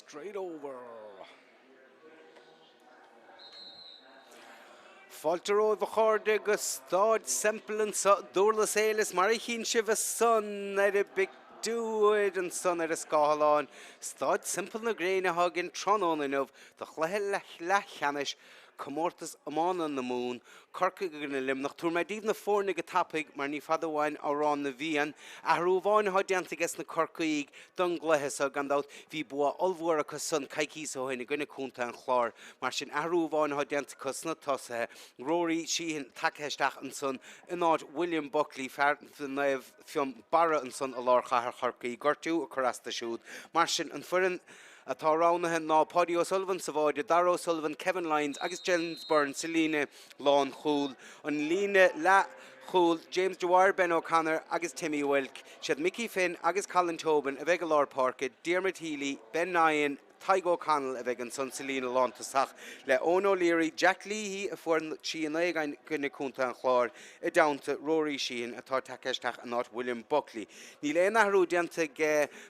Straight over. Fáilte romhaibh a chairde go Stáid Semple anseo i nDurlas Éile mar a chíonn sibh ansan ar an bpictiúr ansan ar an scáileán. Stáid Semple na gréine atá againn tráthnóna inniu do chluiche leathcheannais Comórtas Iomána na Mumhan, Corcaigh i gcoinne Luimneach. Tabharfaidh mé daoibh na foirne go tapaidh mar ní fada uainn Amhrán na bhFiann. Athrú amháin atá déanta aige sna Corcaígh don gcluiche seo, gan dabht. Bhí bua ollmhór acu san coicíos ó shin i gcoinne Contae an Chláir. Mar sin, athrú amháin atá déanta acu sna tosaithe. Rory Sheehan tagtha isteach ansan in áit William Buckley, fear Naomh Fionnbarra ansan i lár chathair Chorcaí. Gortú ag cur as do siúd. Mar sin, an foireann. atá roghnaithe ná Paudie O'Sullivan sa bháide, Darragh O'Sullivan, Kevin Lyons agus James Byrne sa líne lánchúil. An líne leathchúil, James Dwyer, Ben O'Connor agus Timmy Wilk. Siad Mickey Finn agus Colin Tobin a bheidh i lár páirce, Diarmuid Healy, Ben Nyhan, Tadhg O'Connell a bheidh ansan sa líne lántosach le Eoin O'Leary, Jack Leahy a fuair 3-9 i gcoinne Contae an Chláir i dteannta Rory Sheehan atá tagtha isteach in áit William Buckley. Níl aon athrú déanta ag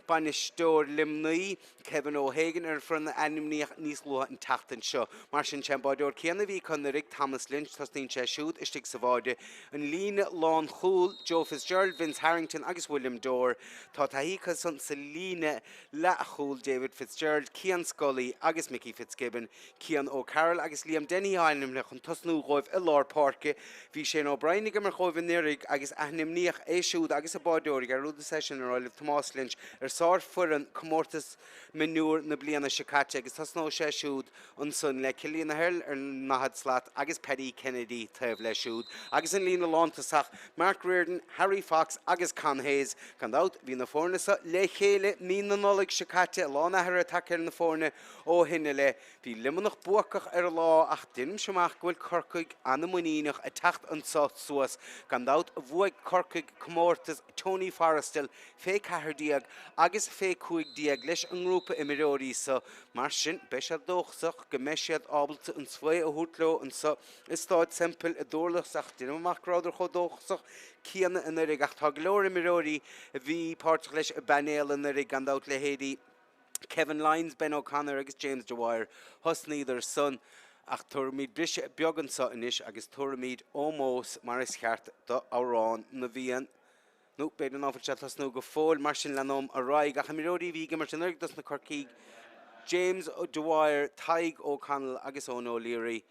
bainisteoir Luimnigh, Kevin O'Hagan, ar an bhfoireann a ainmníodh níos luaithe an tseachtain seo. Mar sin, sé an báideoir céanna a bhí acu anuraidh, Thomas Lynch, tosnaíonn sé siúd istigh sa bháide. An líne lánchúil, Joe Fitzgerald, Vince Harrington agus William Dore. Tá taithí acu san sa líne leathchúil, David Fitzgerald, Cian Scully agus Mickey Fitzgibbon. Cian O'Carroll agus Liam Dennehy atá ainmnithe chun tosnú dhóibh i lár páirce. Bhí Shane O'Brien ag imirt dhóibh anuraidh agus ainmníodh é siúd agus a báideoir, dhearúdas é sin a rá libh, Tomás Lynch, ar sár-fhoireann comórtas mionúr na bliana seo caite agus tosnóidh sé siúd ansan le Cillian Aherne ar an ndaichead slat agus Paddy Kennedy taobh leis siúd agus an líne lántosach, Mark Riordan, Harry Fox agus Con Hayes. Gan dabht, bhí na foirne seo le chéile mí na Nollag seo caite, a lán athruithe tagtha ar na foirne Ó shin i leith, bhí Luimneach buacach ar an lá ach deinimse amach go bhfuil Corcaigh an-mhuiníneach ag teacht anso suas. Gan dabht, bhuaigh Corcaigh comórtas Tony Forristal fé 14 agus fé 15 leis an ngrúpa imreoirí so. Mar sin, beidh siad dóchasach go mbeidh siad ábalta an svae a thabhairt leo anso i Stáid Semple i nDurlas ach deinim amach go rabhadar chomh dóchasach céanna anuraidh ach tá go leor imreoirí a bhí páirteach leis an bpainéal anuraidh, gan dabht, leithéidí Kevin Lyons, Ben O'Connor agus James Dwyer, thosnaíodar san ach tabharfaimid briseadh beag anso anois agus tabharfaimid ómós mar is cheart do Amhrán na bhFiann. Nó b'fhéidir ná fuil sé ag tosnú go fóill, mar sin leanóm ar aghaidh. Ach imreoirí a bhí ag imirt anuraidh dos na Corcaígh, James Dwyer, Tadhg O'Connell agus Eoin O'Leary.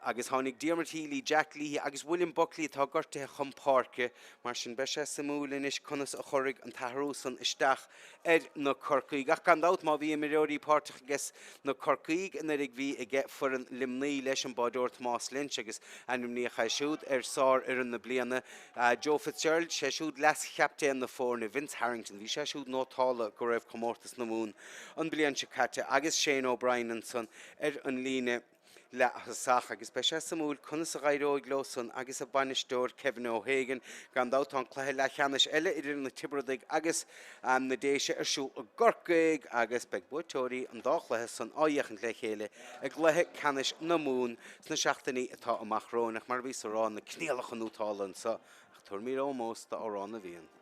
Agus tháinig Diarmuid Healy, Jack Leahy agus William Buckley atá gortaithe chun páirce. Mar sin beidh sé suimiúil anois conas a chuirfidh an t-athrú san isteach ar na Corcaígh. Ach gan dabht má bhí imreoirí páirteach ages na Corcaígh anuraidh bhí aige foireann Luimnigh leis an báideoir Tomás Lynch agus ainmníodh é siúd ar sár-fhoireann na bliana. Joe Fitzgerald, sé siúd leas-chaptaen na foirne, Vince Harrington, bhí sé siúd nótálta go raibh comórtas na Mumhan an bliain seo caite agus Shane O'Brien ansan ar an líne. leath-thosach agus beidh sé suimiúil conas a dh'éireoidh leo san agus a bainisteoir Kevin O'Hagan. Gan dabht tá an cluiche leathcheannais eile idir na Tiobradaigh agus na Déise ar siúl i gCorcaigh agus beidh buaiteoirí an dá chluiche san á fhéachaint le chéile i gcluiche ceannais na Mumhan sna seachtainí atá amach romhainn. Ach mar a bhíos a rá, na coinníollacha nótálta anso ach tabharfaimid ómós d'Amhrán na bhFiann.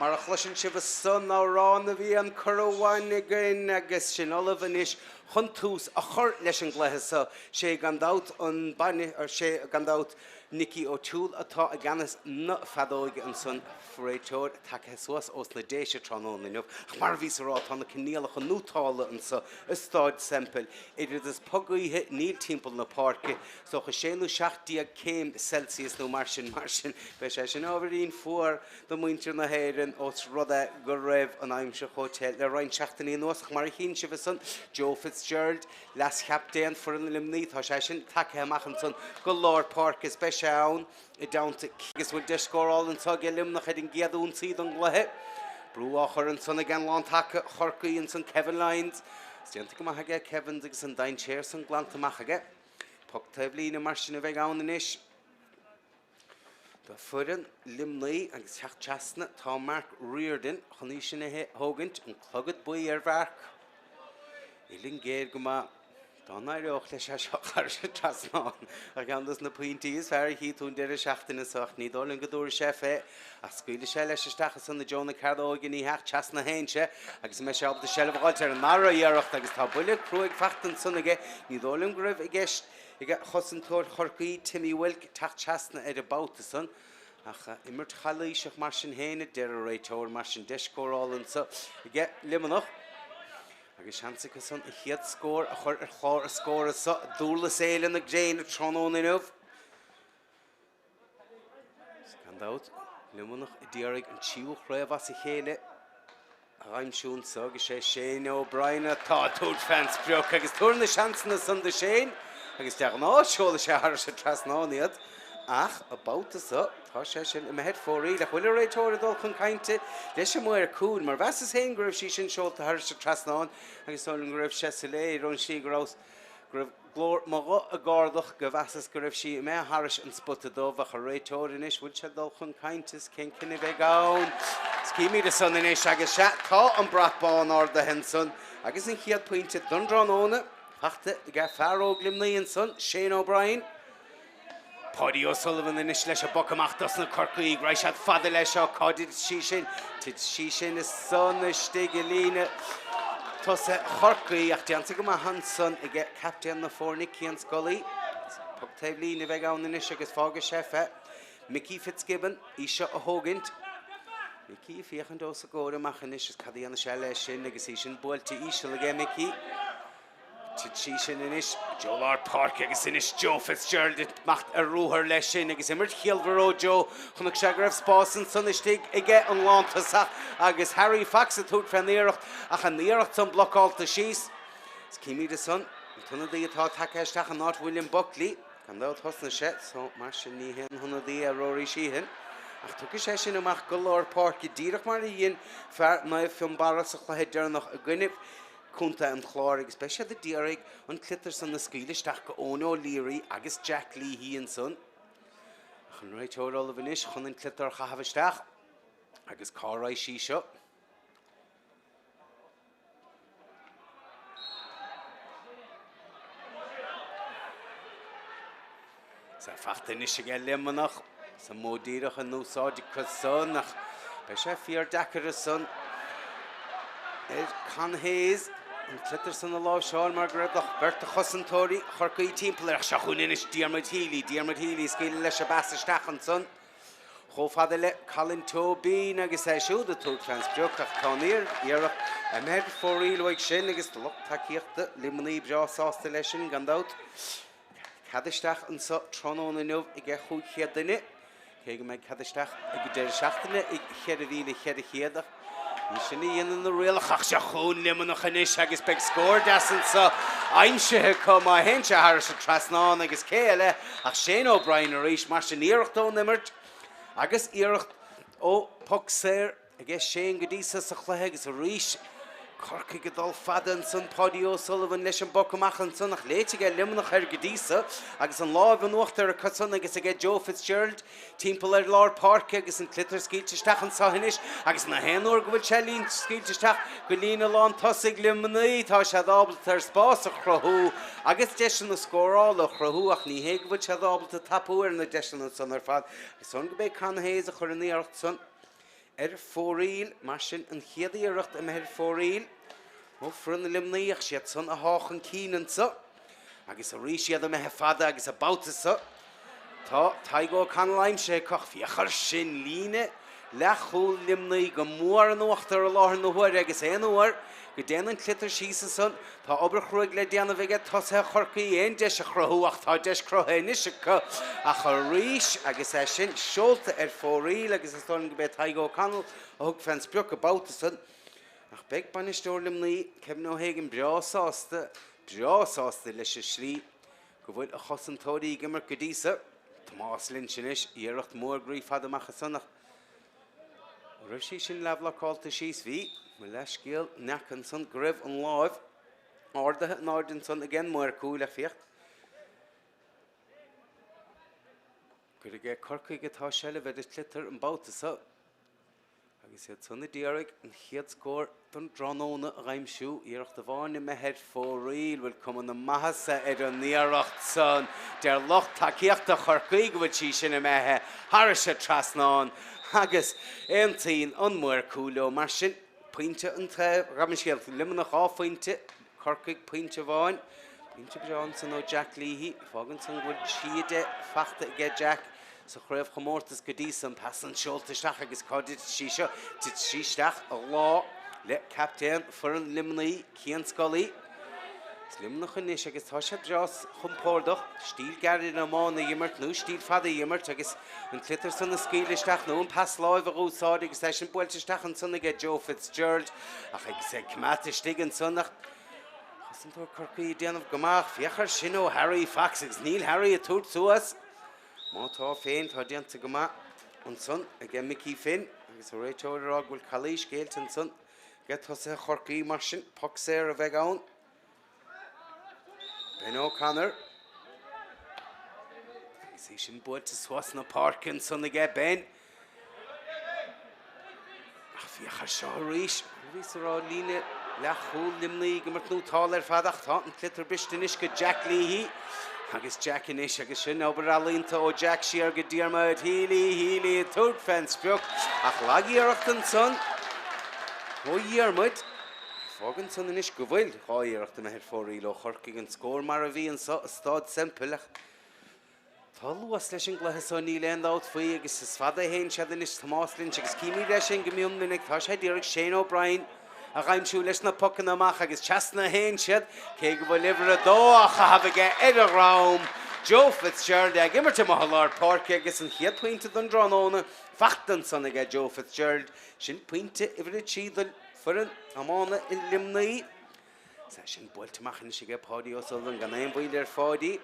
Mar a chloiseann sibh ansan Amhrán na bhFiann curaidh amháin againn agus sinn ullamh anois chun tús a chur leis an gcluiche seo. Sé gan dabht an baine, sé gan dabht. Nicky O'Toole atá i gceannas na feadóige ansan, réiteoir tagtha suas ós na Déise tráthnóna inniu. Ach mar a bhíos a rá, tá na coinníollacha nótálta anso i Stáid Semple. Oiread is puth gaoithe níl timpeall na páirce, is dócha sé nó 17 céim Celsius nó mar sin, mar sin beidh sé sin ábhairín fuar do mhuintir na hÉireann ós rud é go raibh an aimsir chomh te le roinnt seachtainí anuas. Ach mar a chíonn sibh ansan, Joe Fitzgerald, Leas-chaptaen foireann Luimnigh, tá sé sin tagtha amach ansan go lár páirce is beidh sé ann i dteannta agus bhfuil deis scórála anso ag Luimneach ar an gcéad ionsaí don gcluiche. Brú á chur ansan ag an lántaca Chorcaí ansan Kevin Lyons. Is déanta go maith aige Kevin agus an dainséar san glanta amach aige. Poc taobh líne mar sin a bheidh ann anois. Do foireann Luimnigh agus teacht trasna tá Mark Riordan chun í sin a thógaint, an clogad buí ar Mhark. Uillinn géar go maith. Dá n-éireodh leis é seo thar an trasnán ar cheann dos na pointí is fearr a chí tú an deireadh seachtaine seo ach ní dóigh liom go dtabharfaidh sé fé ach scaoilfidh sé leis isteach ansan i dtreo na cearnóige ní theacht trasna a théann sé agus an mbeidh sé ábalta seilbh a fháilt ar an ndara iarracht agus tá buille cruaidh fachta ansan aige ní dóigh liom go raibh i gceist Ag chosantóir Chorcaí, Timmy Wilk, teacht trasna ar an mbabhta san, ach imirt chalaoiseach mar sin féin, a deir an réiteoir. Mar sin, deis scórála anso aige Luimneach agus seans acu san a chéad scór a chur ar chlár a scór anso i Dúrlas Éile na gréine tráthnóna inniu. Gan dabht, Luimneach a d'iarraidh an tríú chraobh as a chéile a aimsiú anso agus sé Shane O'Brien atá ag tabhairt fén sprioc agus tabhair na seansanna san do Shane agus de ghnáth seolfaidh sé thairis an trasnán iad ach an babhta so tá sé sin imithe ar fóraoil ach bhfuil an réiteoir ag dul chun cainte leis an maor cúil mar mheasas féin go raibh sí sin seolta thairis an trasnán agus dóigh liom go raibh sé soiléir ón slí go raibh go raibh glór mo ghuth ag ardach go mheasas go raibh sí imithe thairis an spota dubh ach an réiteoir anois, bhfuil sé ag dul chun cainte is cén cinneadh a bheidh ann? Is címid ansan anois agus sea, tá an brat bán ardaithe ansan agus an chéad pointe don dtráthnóna fachta ag fear óg Luimnigh ansan, Shane O'Brien. Páidí O'Sullivan anois leis an bpoc amach dos na Corcaígh. Raghaidh siad fada leis seo. Cá dtitfidh sí sin? Titfidh sí sin ansan istigh i líne tosaithe Chorcaí ach déanta go maith ansan aige captaen na foirne Cian Scully. Poc taobh líne a bheidh ann anois agus fágfaidh sé fé Mickey Fitzgibbon í seo a thógaint. Mickey ag féachaint os a gcomhair amach anois is cad a dhéanfaidh sé leis sin agus í sin buailte íseal aige Mickey. Tit sí sin anois i dtreo lár páirce agus anois Joe Fitzgerald ag imeacht ar ruathar leis sin agus imirt chiallmhar ó Joe. Chonaic sé go raibh spás ansan istigh aige an lántosach agus Harry Fox ag tabhairt fén iarracht ach an iarracht san blocálta síos. Is címid ansan an t-ionadaí atá tagtha isteach in áit William Buckley. Gan dabht thosnaigh sé so mar sin ní haon hionadaí é Rory Sheehan ach tiocfaidh sé sin amach go lár páirce díreach mar a dhein fear Naomh Fionnbarra sa chluiche deireanach i gcoinnibh Contae an Chláir agus beidh siad a d'iarraidh an sliotar san a scaoileadh isteach go Eoin O'Leary agus Jack Leahy ansan. Ach an réiteoir ullamh anois chun an sliotar a chaitheamh isteach agus cá raghaidh sí seo? Sea, fachta anois aige Luimneach sa modh díreach in úsáid acu san ach beidh sé fíor deacair ansan ar Con Hayes an sliotar san a láimhseáil mar go raibh beirt de chosantóirí Chorcaí timpeall air. Ach seo chugainn anois Diarmuid Healy, Diarmuid Healy ag scaoileadh leis an bpas isteach ansan chomh fada le Colin Tóibín agus é siúd ag tabhairt fén sprioc ach tá an iarracht imithe ar fóraoil uaidh sin agus lucht tacaíochta Luimnigh breá sásta leis sin gan dabht. Cead isteach anseo tráthnóna inniu ag 500 duine, cé go mbeidh cead isteach ag an deireadh seachtaine ag 4,400 ach ní sin a dhéanann na rialacha. Ach seo chugainn Luimneach anois agus beidh scór deas anseo aimsithe acu má théann sé thairis an trasnán agus cé eile ach Shane O'Brien arís mar sin iarracht ón imirt agus iarracht ó poc saor. Aige Shane go dtí so sa chluiche agus arís Corcaigh ag dul fada ansan, Páidí O'Sullivan leis an bpoc amach ansan ach léite aige Luimneach air go dtí so agus an lámh in uachtar acu san agus aige Joe Fitzgerald timpeall ar lár páirce agus an sliotar scaoilte isteach anso anois agus na haon uair go bhfuil sé lín scaoilte isteach go líne lán tosaigh Luimnigh tá siad ábalta ar spás a chruthú agus deiseanna scórála a chruthú ach ní hé go bhfuil siad ábalta tapú ar na deiseanna san ar fad agus san go b'é Con Hayes a chuir an iarracht san ar fóraoil, mar sin an chéad iarracht imithe ar fóraoil ó foireann Luimnigh ach siad san athá chun cinn anso agus arís iad imithe fada agus an babhta so. Tá Tadhg O'Connell aimsithe acu ach féach air sin, líne leathchúil Luimnigh go mór in uachtar i láthair na huaire agus aon uair go dtéann an sliotar síos ansan tá obair chruaidh le déanamh aige tosaithe Chorcaí aon deis a chruthú ach tá deis cruthaithe anois acu ach arís agus é sin seolta ar fóraoil agus is dóigh liom go b'é Tadhg O'Connell a thug fén sprioc an babhta san ach beidh bainisteoir Luimnigh, Kevin O'Hagan breá sásta, breá sásta leis an slí go bhfuil a chosantóirí ag imirt go dtí so. Tomás Lynch anois, iarracht mhór groí fada amach ansan ach an raibh sí sin leathbhlocálta síos? Bhí, mo leathscéal, n'fheaca ansan go raibh an láimh ardaithe in airde ansan ag an maor cúil ach féach gur aige Corcaigh atá seilbh ar an tsliotar an babhta so. Agus iad san a d'iarraidh an chéad scór don dtráthnóna a dh'aimsiú, iarracht amháin imithe ar fóraoil, bhfuil cuma na maitheasa ar an iarracht san. Deir lucht tacaíochta Chorcaí go bhfuil sí sin imithe thairis an trasnán agus aontaíonn an maor cúil leo. Mar sin, pointe an taobh, gabh mo scéal, Luimneach 2 phointe, Corcaigh pointe amháin. Pointe breá ansan ó Jack Leahy. Fágann san go bhfuil 3 10 fachta aige Jack sa chraobhchomórtas go dtí san. Pas san seolta isteach agus cá dtitfidh sí seo? Titfidh sí isteach i lámh le captaen foireann Luimnigh, Cian Scully. Is Luimneach anois agus tá sé breá compordach stíl gairid iomána a dh'imirt nó stíl fada a dh'imirt agus an sliotar san a scaoileadh isteach nó an pas láimhe a dh'úsáid agus é sin buailte isteach ansan aige Joe Fitzgerald ach agus é coimeádta istigh ansan ach cosantóir Chorcaí ag déanamh go maith. Féach air sin ó Harry Fox agus níl Harry ag tabhairt suas. Má tá féin, tá déanta go maith ansan aige Mickey Finn agus an réiteoir ag rá go bhfuil calaois géillte ansan aige tosaithe Chorcaí mar sin poc saor a bheidh ann. Ben O'Connor. Agus é sin buailte suas na páirce ansan aige Ben. Ach féach air seo arís. Bhíos ag rá líne leathchúl Luimnigh ag imirt nótálta ar fad ach tá an sliotar briste anois go Jack Leahy. Agus Jack anois agus sin obair ealaíonta ó Jack siar go Diarmuid Healy, Healy ag tabhairt fén sprioc ach lag-iarracht ansan ó Dhiarmuid. Fágann san anois go bhfuil 2 iarracht imithe ar fóraoil ó Chorcaigh, an scór mar a bhí anso i Stáid Semple ach Tá luas leis an gcluiche so, níl aon dabht faoi, agus is fada a théann siad anois, Tomás Lynch, agus címid é sin go mion minic, tá sé d'iarraidh Shane O'Brien a dh'aimsiú leis na pocanna amach agus trasna a théann siad, cé go bhfuil uimhir a dó á chaitheamh aige ar a dhrom, Joe Fitzgerald ag imirt amuigh i lár páirce agus an chéad phointe don dtráthnóna fachta ansan aige Joe Fitzgerald, sin pointe uimhir a 3 do foireann iomána i Luimnigh. Is é sin buailte amach anois aige Páidí O'Sullivan gan aon mhoill ar Pháidí.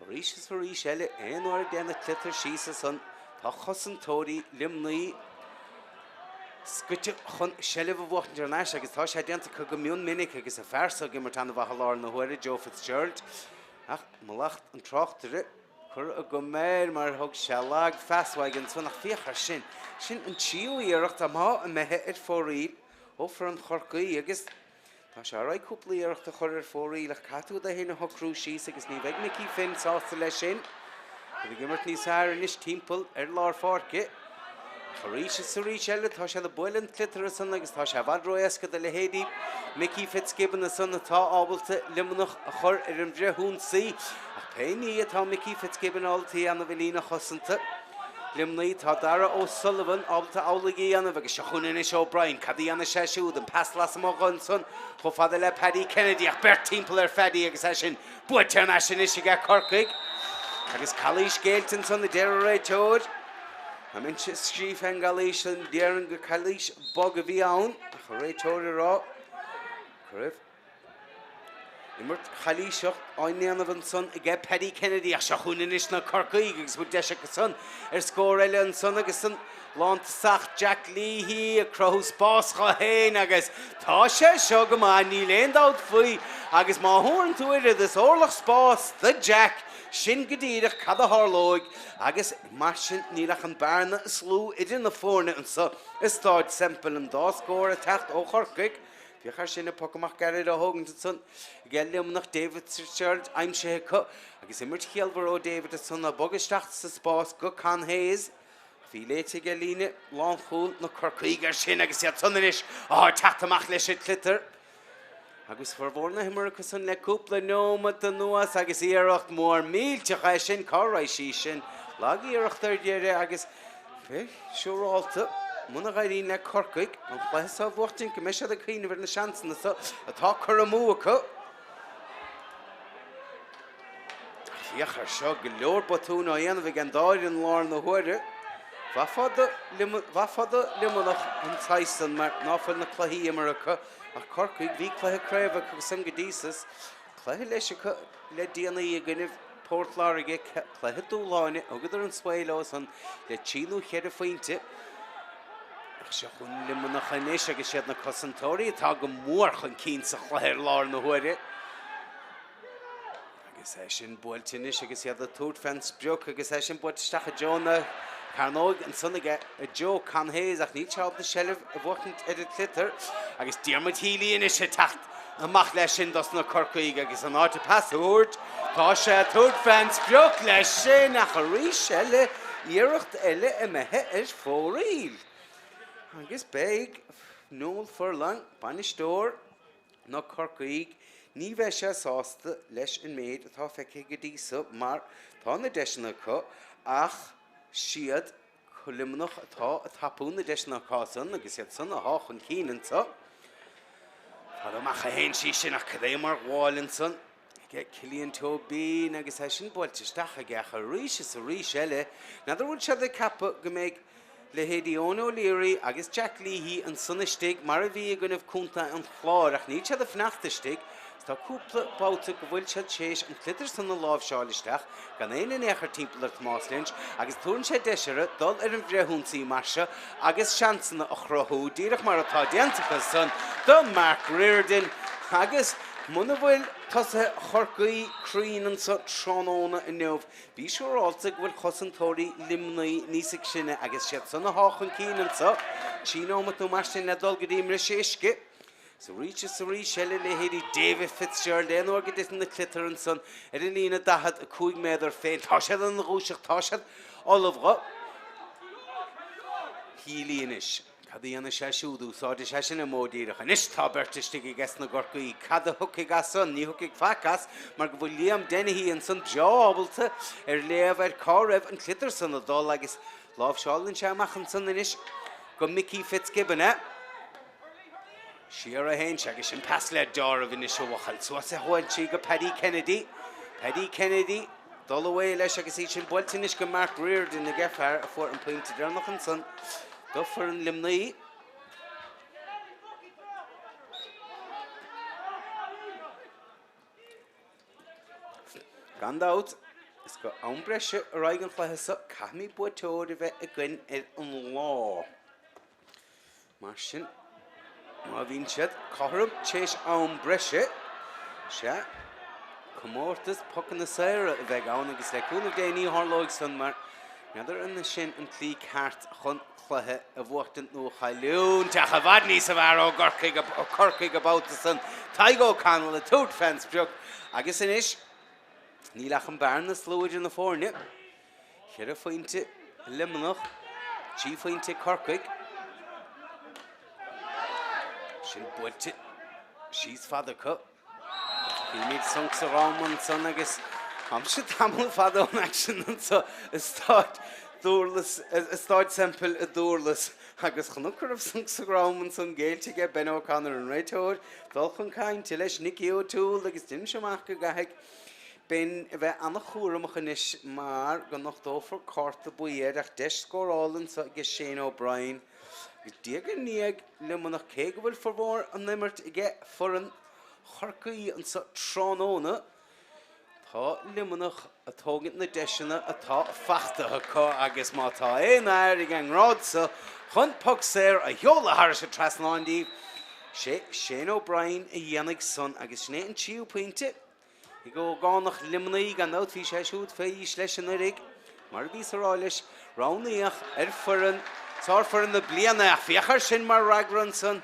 Arís is arís eile, aon uair a dtéann an tsliotar síos ansan, tá cosantóirí Luimnigh scoite chun seilbh a bhuachaint thar n-ais agus tá sé déanta acu go mion minic agus an fear so ag imirt an-mhaith i láthair na huaire, Joe Fitzgerald. Ach mallacht an tráchtaire curtha agam air mar thug sé lag-phas uaidh ansan ach féach air sin, sin an tríú iarracht atá imithe ar fóraoil ó foireann Chorcaí agus Tá sé ar aghaidh cúpla iarracht a chur ar fóraoil ach caithfidh tú do féin a shocrú síos agus ní bheidh Mickey Finn sásta leis sin. Iad ag imirt níos fearr anois timpeall ar lár pháirce. Ach arís is arís eile tá siad ag bualadh an tsliotair ansan agus tá sé i bhfad ró-éasca do leithéidí Mickey Fitzgibbon ansan atá ábalta Luimneach a chur ar an bhfrithionsaí. Ach pé ní atá Mickey Fitzgibbon ábalta a dhéanamh i líne chosanta Luimnigh, tá Darragh O'Sullivan ábalta amhlaidh a dhéanamh agus seo chugainn anois O'Brien. Cad a dhéanfaidh sé siúd? An pas lasmuigh ansan chomh fada le Paddy Kennedy ach beirt timpeall ar Phaddy agus é sin buaite thar n-ais anois aige Corcaigh. Agus calaois géillte ansan a deir an réiteoir. Dá mbeinnse ag scríobh fén gcalaois san déarfainn gur calaois bog a bhí ann ach an réiteoir ag rá go raibh Imirt chalaoiseach á ndéanamh ansan aige Paddy Kennedy ach seo chugainn anois na Corcaígh agus bhfuil deis acu san ar scór eile ansan agus an lántosach Jack Leahy ag cruthú spás dho fhéin agus tá sé seo go maith níl aon dabht faoi agus má thabharann tú oiread is orlach spás do Jack sin go díreach cad a tharlóidh agus mar sin níl ach an bearna is lú idir na foirne anso i Stáid Semple an dá scór ag teacht ó Chorcaigh Féach air sin, an poc amach gairid á thógaint ansan aige Luimneach, David Fitzgerald aimsithe acu agus imirt chiallmhar ó David ansan ag bogadh isteach sa spás go Con Hayes. Bhí léite aige líne lánchúil na Corcaígh air sin agus iad san anois atá ag teacht amach leis an tsliotar. Agus formhór na himeartha acu san le cúpla neomat anuas agus iarracht mhór millteach é sin, cá raibh sí sin? Lag-iarracht ar deireadh agus bheith siúrálta muna n-éiríonn le Corcaigh an cluiche seo a bhuachtaint go mbeidh siad ag cuimhneamh ar na seansanna seo atá curtha amú acu. Féach air seo, go leor botúin á dhéanamh ag an dá fhoireann i láthair na huaire. Mhaithfeá do mhaithfeá do Luimneach an saghas san mar ná fuil na cluichí imeartha acu ach Corcaigh, bhí cluiche craoibhe acu san go dtí so is cluiche leis acu le déanaí i gcoinnibh Port Láirge, cluiche dúshláin, thugadar an svae leo san le trí nó cheithre phointe. Ach seo chugainn Luimneach anois agus siad na cosantóirí atá go mór chun cinn sa chluiche ar láthair na huaire. Agus é sin buailte anois agus iad ag tabhairt fén sprioc agus é sin buailte isteach i dtreo na cearnóige ansan aige Joe Con Hayes ach níl sé ábalta seilbh a bhuachaint ar an tsliotar agus Diarmuid Healy anois ag teacht amach leis sin dos na Corcaígh agus in áit an pas a thabhairt tá sé ag tabhairt fén sprioc leis sin ach arís eile iarracht eile imithe ar fóraoil agus beidh Noel Furlong, bainisteoir na Corcaígh, ní bheidh sé sásta leis an méid atá feicthe go dtí so mar tá na deiseanna acu ach siad Luimneach atá ag tapú na deiseanna acu san agus iad san athá chun cinn anso. Fada amach a théann sí sin ach cad é mar ghabháil ansan. aige Cillian Tóibín agus é sin buailte isteach aige ach arís is arís eile, n'fheadar bhfuil siad ag ceapadh go mbeidh leithéidí Eoin O'Leary agus Jack Leahy ansan istigh mar a bhí i gcoinnibh Contae an Chláir ach níl siad ag fanacht istigh is tá cúpla babhta go bhfuil siad théis an tsliotar san a láimhseáil isteach gan éinne in aon chor timpeall ar Tomás Lynch agus tabharann sé deis orthu dul ar an bhfrithionsaí mar seo agus seansanna a chruthú díreach mar atá déanta acu san do Mark Riordan agus Muna bhfuil tosaithe Chorcaí cruinn anso tráthnóna inniu, bí siúrálta go bhfuil cosantóirí Luimnigh níosa cruinne agus siad san athá chun cinn anso. 3 nóimeat nó mar sin le dul go dtí an mbriseadh uisce. Is arís is arís eile leithéidí David Fitzgerald, aon uair go dtiteann an sliotar ansan ar an líne 45 méadar féin, tá siad ina dhúiseacht, tá siad ullamh dho. Healy anois. Cad a dhéanfaidh sé siúd? Úsáidfidh sé sin an modh díreach. Anois tá beirt istigh aige sna gCorcaígh. Cad a thiocfaidh as san? Ní thiocfaidh faic as mar go bhfuil Liam Dennehy ansan breá ábalta ar léamh ar cá raibh an sliotar san ag dul agus láimhseálann sé amach ansan anois go Mickey Fitzgibbon é. Siar a théann sé agus sin pas le deáramh anois a bhuachaill. Suas a théann sí go Paddy Kennedy. Paddy Kennedy dul away leis agus í sin buailte anois go Mark Riordan aige, fear a fuair an pointe deireanach ansan do foireann Luimnigh. Gan dabht, is go am breise a raghaidh an cluiche seo, caithfimid buaiteoir a bheith againn ar an lá. Mar sin, má bhíonn siad cothrom tar éis am breise, sea, comórtas pocanna saora a bheidh ann agus le cúnamh Dé ní tharlóidh san mar n'fheadar an sin an tslí ceart chun cluiche a bhuachtaint nó a chailliúint ach i bhfad níos fearr ó gCorcaigh, ó Corcaigh an babhta san, Tadhg O'Connell ag tabhairt fén sprioc agus anois níl ach an bearna is lú idir na foirne. Cheithre phointe Luimneach, 3 phointe Corcaigh. Sin buailte síos fada acu. Chímid sonc sa dhram ansan agus táimse tamall fada ón aicsean anso i Stáid Durlas, i Stáid Semple i nDurlas agus chonac go raibh sonc sa dhram ansan géillte aige Ben O'Connor an réiteoir dul chun cainte leis Nicky O'Toole agus deinimse amach go gcaithfidh Ben a bheith an-chúramach anois mar go nochtófar cárta buí air ach deis scórála anseo aige Shane O'Brien agus diaidh ar ndiaidh Luimneach cé go bhfuil formhór an imirt aige foireann Chorcaí anseo tráthnóna tá Luimneach ag tógaint na deiseanna atá fachta acu agus má tá aon fhear ag an ngrád seo chun poc saor a sheoladh thairis an trasnán díobh sé Shane O'Brien a dhéanfaidh san agus sin é an tríú pointe Ag ógánach Luimnigh, gan dabht, bhí sé siúd fé aois leis anuraidh, mar a bhíos a rá leis, roghnaíodh ar foireann, sárfhoireann na bliana, ach féach air sin mar fhreagra ansan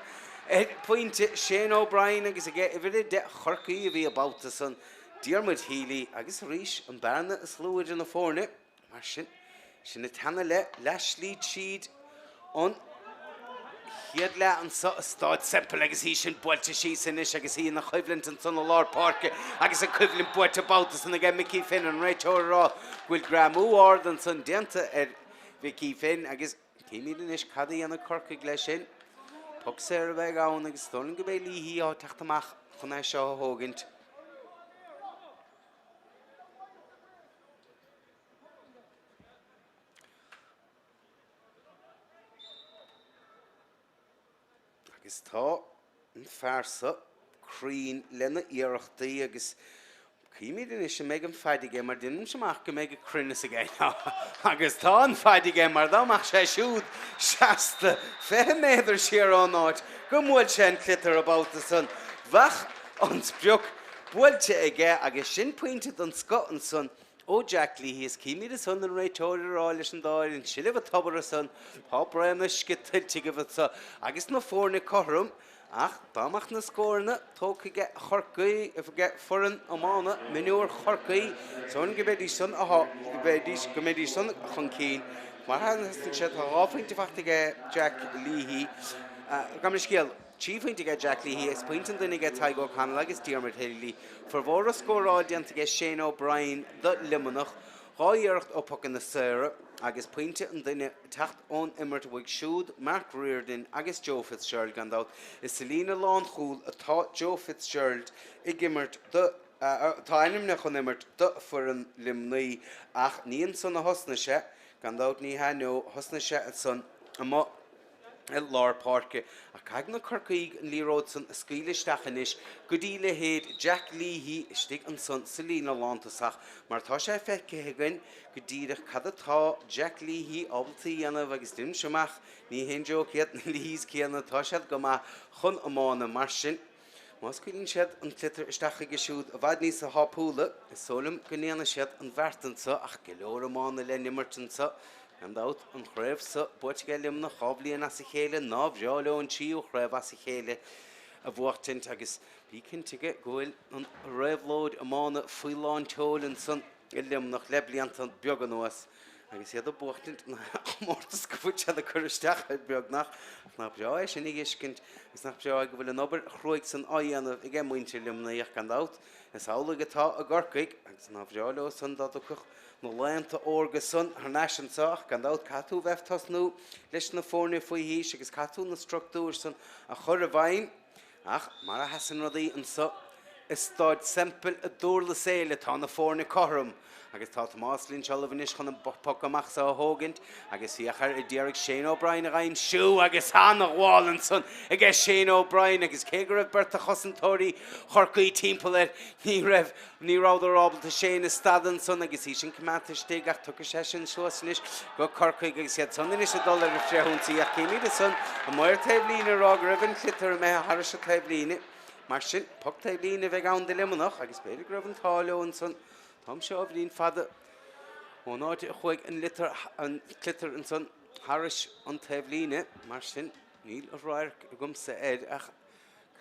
ar phointe Shane O'Brien agus aige uimhir 10 Chorcaí a bhí an babhta san, Diarmuid Healy, agus arís an bearna is lú idir na foirne. Mar sin, sinn ag teannadh le leathshlí tríd an chéad leath anso i Stáid Semple agus í sin buailte síos anois agus í ina choimhlint ansan i lár páirce agus an choimhlint buaite babhta san aige Mickey Finn, an réiteoir ag rá go bhfuil greamú ard ansan déanta ar Mhickey Finn agus címid anois cad a dhéanfaidh Corcaigh leis sin. Poc saor a bheidh ann agus is dóigh liom go mbeidh Leahy á teacht amach chun é seo a thógaint. Agus tá an fear so cruinn lena iarrachtaí agus címid anois an mbeidh an faid aige mar déanaimse amach go mbeidh an cruinneas aige agus tá an faid aige mar dá mbeadh sé siúd seasta 20 méadar siar ón áit go mbuail sé an sliotar an babhta san bheadh an sprioc buailte aige agus sin pointe den scoth ansan Ó Jack Leahy, is címid ansan an réiteoir ag rá leis an dá fhoireann, Sibh an tobar ansan, tá braon uisce tuillte agaibh anso agus na foirne cothrom, ach dá mbeadh na scóranna tógtha aige Chorcaí, aige foireann iomána mionúir Chorcaí, is dóigh liom go mbeidís san, go mbeidís, go mbeidís san chun cinn. Mar a sheasann sé, tá 2 phointe faighte aige Jack Leahy. Gabh mo leithscéal. 3 phointe aige Jack Leahy agus pointe an duine aige Tadhg O'Connell agus Diarmuid Healy. Formhór an scóráil déanta aige Shane O'Brien do Luimneach, 2 iarracht ó pocanna saora agus pointe an duine ag teacht ón imirt uaidh siúd, Mark Riordan agus Joe Fitzgerald gan dabht. Is sa líne lánchúil atá Joe Fitzgerald ag imirt do atá ainmnithe chun imirt do foireann Luimnigh ach ní ansan a thosnaigh sé, gan dabht ní hea no, thosnaigh sé ansan amuigh. i lár páirce. Ach caithfidh na Corcaígh an liathróid san a scaoileadh isteach anois go dtí leithéid Jack Leahy istigh ansan sa líne lántosach mar tá sé feicthe againn go díreach cad atá Jack Leahy ábalta a dhéanamh agus déanaimse amach ní haon joke iad na Leahys céanna, tá siad go maith chun iomána mar sin. Má scaoileann siad an sliotar isteach chuige siúd i bhfad níosa thápúla, is dóigh liom go ndéanfaidh siad an bheart anso ach go leor iomána le n-imirt anso. Gan dabht, an chraobh so buaite aige Luimneach 2 bhliain as a chéile, ná bhreá leo an tríú chraobh as a chéile a bhuachtaint agus bí cinnte go bhfuil an réabhlóid iomána faoi lán tseoil ansan i Luimneach le blianta beaga anuas agus iad ag buachtaint na comórtas go bhfuil siad ag cur isteach air beagnach. Ach nach breá é sin a fheiscint agus nach breá é go bhfuil an obair chruaidh san á dhéanamh aige muintir Luimnigh ach gan dabht is amhlaidh atá i gCorcaigh agus ná bhreá leo san dá dtiocfadh na laethanta órga san thar n-ais anso ach gan dabht caithfidh tú bheith tosnú leis na foirne faoi haois agus caithfidh tú na structúir san a chur i bhfeidhm Ach mar a sheasann rudaí anso i Stáid Semple i nDurlas Éile tá na foirne cothrom agus tá Tomás Lynch ullamh anois chun an poc amach so a thógaint agus féach air a d'iarraidh Shane O'Brien a dh'aimsiú agus ana-ghabháil ansan aige Shane O'Brien agus cé go raibh beirt de chosantóirí Chorcaí timpeall air ní raibh Ní rabhadar ábalta Shane a stadadh ansan agus í sin coimeádta istigh ach tiocfaidh sé sin suas anois go Corcaigh agus iad san anois ag dul ar an frithionsaí ach címid ansan an maor taobhlíne ag rá go raibh an sliotar imithe thairis an taobhlíne. Mar sin, poc taobhlíne a bheidh ann do Luimneach agus b'fhéidir go raibh an t-ádh leo ansan. Táimse ábhairín fada ón áit a chuaigh an liotar, an sliotar ansan thairis an taobhlíne. Mar sin, níl radharc agamsa air ach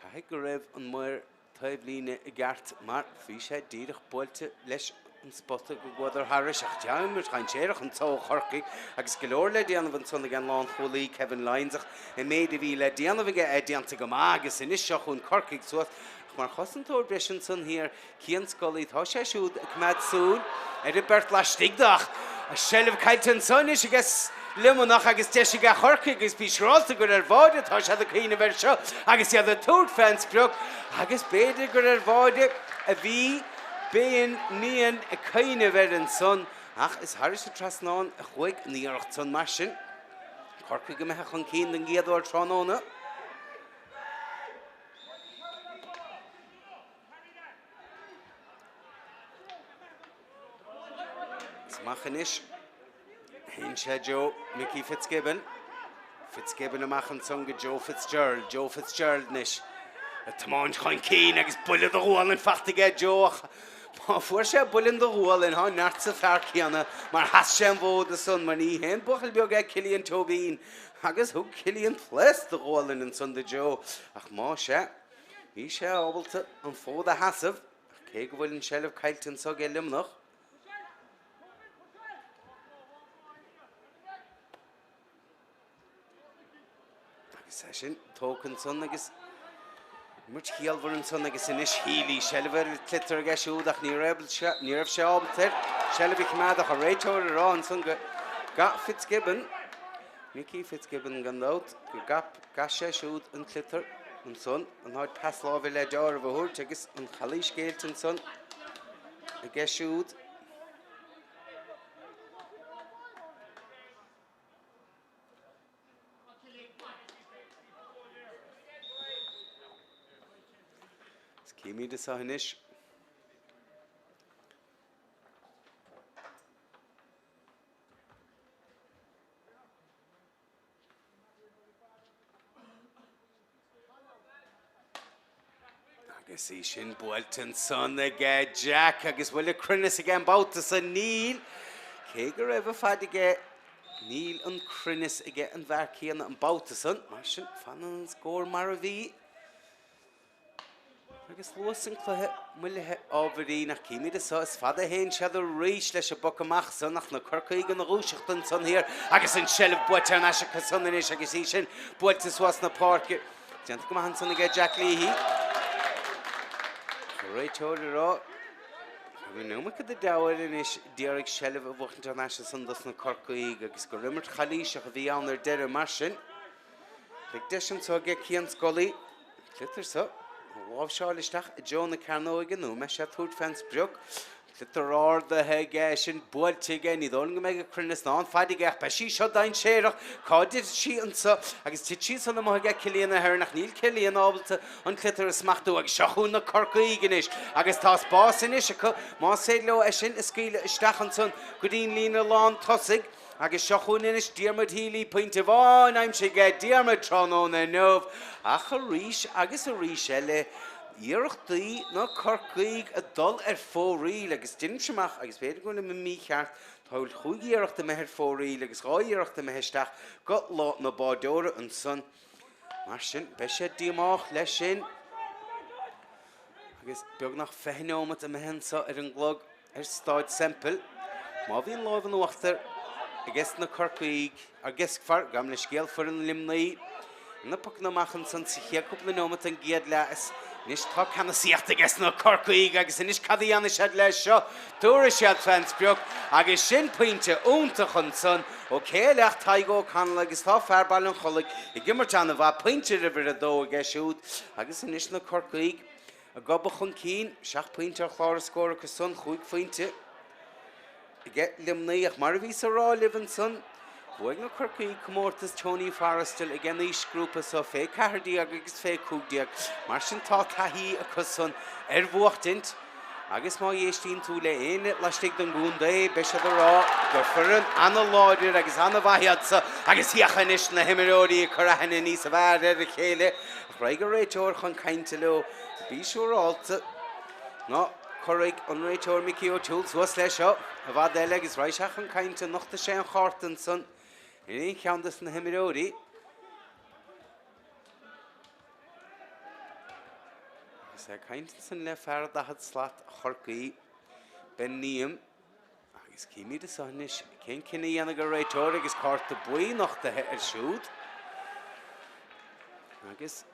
caithfidh go raibh an maor taobhlíne i gceart mar bhí sé díreach buailte leis an spota go gcuadar thairis ach dea-imirt dhainséarach anso ó Chorcaigh agus go leor le déanamh ansan ag an lánchúlaí Kevin Lyons ach an méid a bhí le déanamh aige é déanta go maith agus anois seo chugainn Corcaigh suas ach mar chosantóir breise ansan thiar Cian Scully, tá sé siúd ag coimeád súil ar an beirt laistigh de ach a seilbh caillte anso anois aige Luimneach agus deis aige Chorcaigh agus bí siúráilte gur ar bháide atá siad ag cuimhneamh air seo agus iad ag tabhairt fén sprioc agus b'fhéidir gur ar bháide a bhí Ben Meehan ag cuimhneamh air ansan ach is thairis an trasnán a chuaigh an iarracht san mar sin Corcaigh imithe chun cinn den gcéad uair tráthnóna. Is amach anois. Théann sé Joe Mickey Fitzgibbon. Fitzgibbon amach ansan go Joe Fitzgerald. Joe Fitzgerald anois. Ag tiomáint chun cinn agus buille do ghualainn faighte aige Joe ach má fuair sé buille do ghualainn tá neart sa fear céanna mar sheas sé an fód ansan mar ní haon buachaill beag é Cillian Tóibín agus thug Cillian pléasc do ghualainn ansan do Joe ach más ea Bhí sé ábalta an fód a sheasamh ach cé go bhfuil an seilbh caillte anso ag Luimneach, agus Agus é sin tógtha ansan agus imirt chiallmhar ansan agus anois Healy, seilbh ar an tsliotar aige siúd ach ní raibh ní raibh sé ábalta ar seilbh a choimeád ach an réiteoir ag rá ansan go gcaith Fitzgibbon, Mickey Fitzgibbon gan dabht, go gcaith sé siúd an tsliotar ansan, in áit pas láimhe le deáramh a thabhairt agus an chalaois géillte ansan aige siúd. Is címid anseo anois. Agus í sin buailte ansan aige Jack agus bhfuil an cruinneas aige an babhta san? Níl. Cé go raibh an faid aige, níl an cruinneas aige an bhfear céanna an babhta san. Mar sin, fanann an scór mar a bhí. Agus luas an chluiche moillithe ábhairín ach címid anseo, is fada a théann siad arís leis an bpoc amach san ach na Corcaígh ina dhúiseacht ansan thiar agus an tseilbh buaite thar n-ais acu san anois agus í sin buailte suas na páirce. Déanta go maith ansan aige Jack Leahy. An réiteoir ag rá go raibh an iomarca de deabhair anois d'iarraidh seilbh a bhuachaint thar n-ais ansan dos na Corcaígh agus gur imirt chalaoiseach a bhí ann ar deireadh mar sin beidh deis anso aige Cian Scully an sliotar so a láimhseáil isteach i dtreo na cearnóige nó an mbeidh sé ag tabhairt fén sprioc. Sliotar ardaithe aige, sin buailte aige, ní dóigh liom go mbeidh an cruinneas ná an faid aige ach beidh sí seo dainséarach. Cá dtitfidh sí anso? Agus tit sí ansan amuigh aige Cillian Ahern ach níl Cillian ábalta an sliotar a smachtú agus seo chugainn na Corcaígh anois agus tá spás anois acu más féidir leo é sin a scaoileadh isteach ansan go dtí'n líne lán tosaigh. Agus seo chugainn anois Diarmuid Healy, pointe amháin aimsithe aige Diarmuid tráthnóna inniu, ach arís agus arís eile, iarrachtaí na Corcaígh ag dul ar fóraoil agus deinimse amach, agus b'fhéidir go bhfuilim mícheart, tá chúig iarracht imithe ar fóraoil agus 2 iarracht imithe isteach go lámh na báireora ansan. Mar sin, beidh siad díomách leis sin. Agus beagnach 20 neomat imithe anso ar an gclog. Ar Stáid Semple, má bhíonn lámh in uachtar ages na Corcaígh, ages, gabh mo leithscéal, foireann Luimnigh, na pocanna amach ansan sa chéad cúpla neomat den gcéad leath is anois tá ceannasaíocht ages na Corcaígh agus anois cad a dhéanfaidh siad leis seo? Tabharfaidh siad fén sprioc agus sin pointe iontach ansan ó cé eile ach Tadhg O'Connell agus tá fear Baile an Chollaigh ag imirt an-mhaith, pointe uimhir a dó aige siúd agus anois na Corcaígh Ag gobadh chun cinn, 7 pointe ar chlár a scóir acu san, chúig phointe aige Luimnigh ach mar a bhíos a rá libh ansan, bhuaigh na Corcaígh comórtas Tony Forristal ag an aoisghrúpa so fé 14 agus fé 15, mar sin tá taithí acu san ar bhuachtaint agus má éistíonn tú le éinne laistigh den gcontae beidh siad a rá gur foireann ana-láidir agus ana-mhaith iad so agus féach anois na himreoirí ag cur aithne níos fearr ar a chéile. Raghaidh an réiteoir chun cainte leo. Bí siúrálta ná cuirfidh an réiteoir Mickey O'Toole suas leis seo i bhfad eile agus raghaidh sé chun cainte. Nochtfaidh sé an chárta ansan ar aon cheann de na himreoirí. Agus é ag caint ansan le fear 40 slat Chorcaí, Ben Neame. Agus címid anso anois cén cinneadh a dhéanfaidh an réiteoir agus cárta buí nochtaithe air siúd. Agus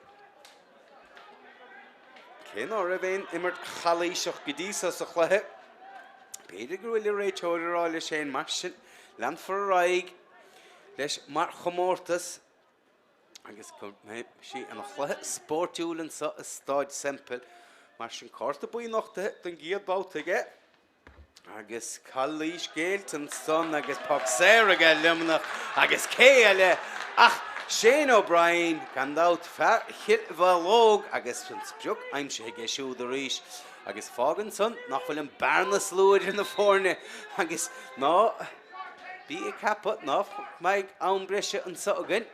cé ná raibh aon imirt chalaoiseach go dtí so sa chluiche, b'fhéidir go bhfuil an réiteoir ag rá leis féin mar sin leanfar ar aghaidh leis mar chomórtas agus go mbeidh sí ina chluiche spóirtiúil anso i Stáid Semple. Mar sin cárta buí nochtaithe don gcéad babhta aige. Agus calaois géillte ansan agus poc saor aige Luimneach agus cé eile ach Shane O'Brien, gan dabht, fear Chill Bhalóg agus an sprioc aimsithe aige siúd arís. Agus fágann san nach bhfuil an bearna is lú idir na foirne agus ná bí ag ceapadh ná mbeidh am breise anso againn.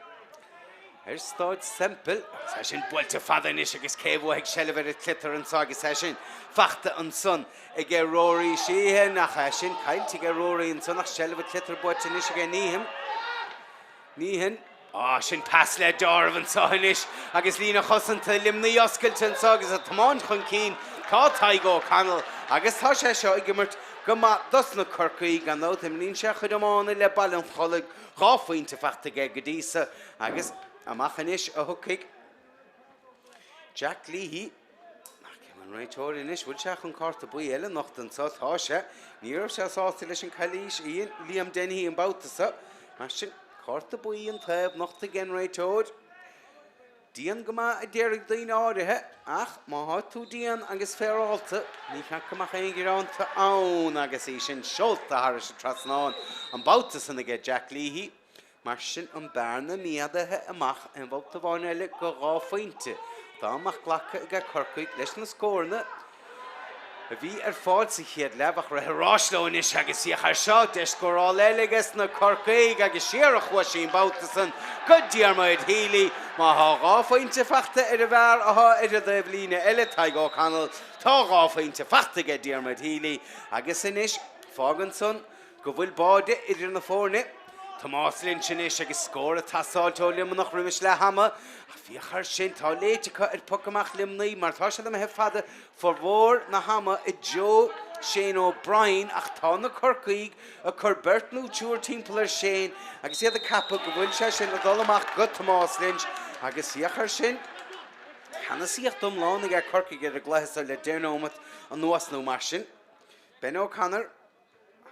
Ar Stáid Semple, agus é sin buailte fada anois agus cé a bhuafaidh seilbh ar an tsliotar anso agus é sin fachta ansan aige Rory Sheehan ach é sin caillte aige Rory ansan ach seilbh an tsliotair buaite anois aige Neehan. Neehan. Á, sin pas le deáramh anso anois agus líne chosanta Luimnigh oscailte anso agus ag tiomáint chun cinn tá Tadhg O'Connell agus tá sé seo ag imirt go maith dos na Corcaígh gan dabht imríonn sé a chuid iomána le Baile an Chollaigh, 2 phointe fachta aige go dtí so agus. Amach anois a thiocfaidh Jack Leahy. Ach cé an réiteoir anois, bhfuil sé chun cárta buí eile a nochtadh anseo? Tá sé. Ní raibh sé sásta leis an calaois a dhein Liam Dennehy an babhta seo. Mar sin, cárta buí an taobh nochta ag an réiteoir. Dian go maith a déarfaidh daoine áirithe, ach má thá tú dian agus féarálta, ní cheart go mbeadh aon ghearánta ann agus í sin seolta thairis an trasnán an babhta san aige Jack Leahy. Mar sin an bearna méadaithe amach aon bhabhta amháin eile go 2 phointe dá mbeadh glactha aige Corcaigh leis na scóranna a bhí ar fáil sa chéad leath ach rith arais leo anois agus féach air seo, deis scórála eile aige sna Corcaígh agus siar a chuaigh sí an babhta san go Diarmuid Healy. Má thá 2 phointe fachta ar an bhfear athá ar an dtaobh líne eile, Tadhg O'Connell, tá 2 phointe fachta aige Diarmuid Healy agus anois fágann san go bhfuil báide idir na foirne. Tomás Lynch anois agus scór ag teastáilt ó Luimneach roimis leath ama. Ach féach air sin, tá léite acu ar phoc amach Luimnigh mar tá siad imithe fada formhór na hama i dtreo Shane O'Brien ach tá na Corcaígh ag cur beirt nó triúr timpeall ar Shane agus iad ag ceapadh go bhfuil sé sin ag dul amach go Tomás Lynch agus féach air sin, ceannasaíocht iomlán aige Corcaigh ar an gcluiche seo le 10 nóimeat anuas nó mar sin. Ben O'Connor.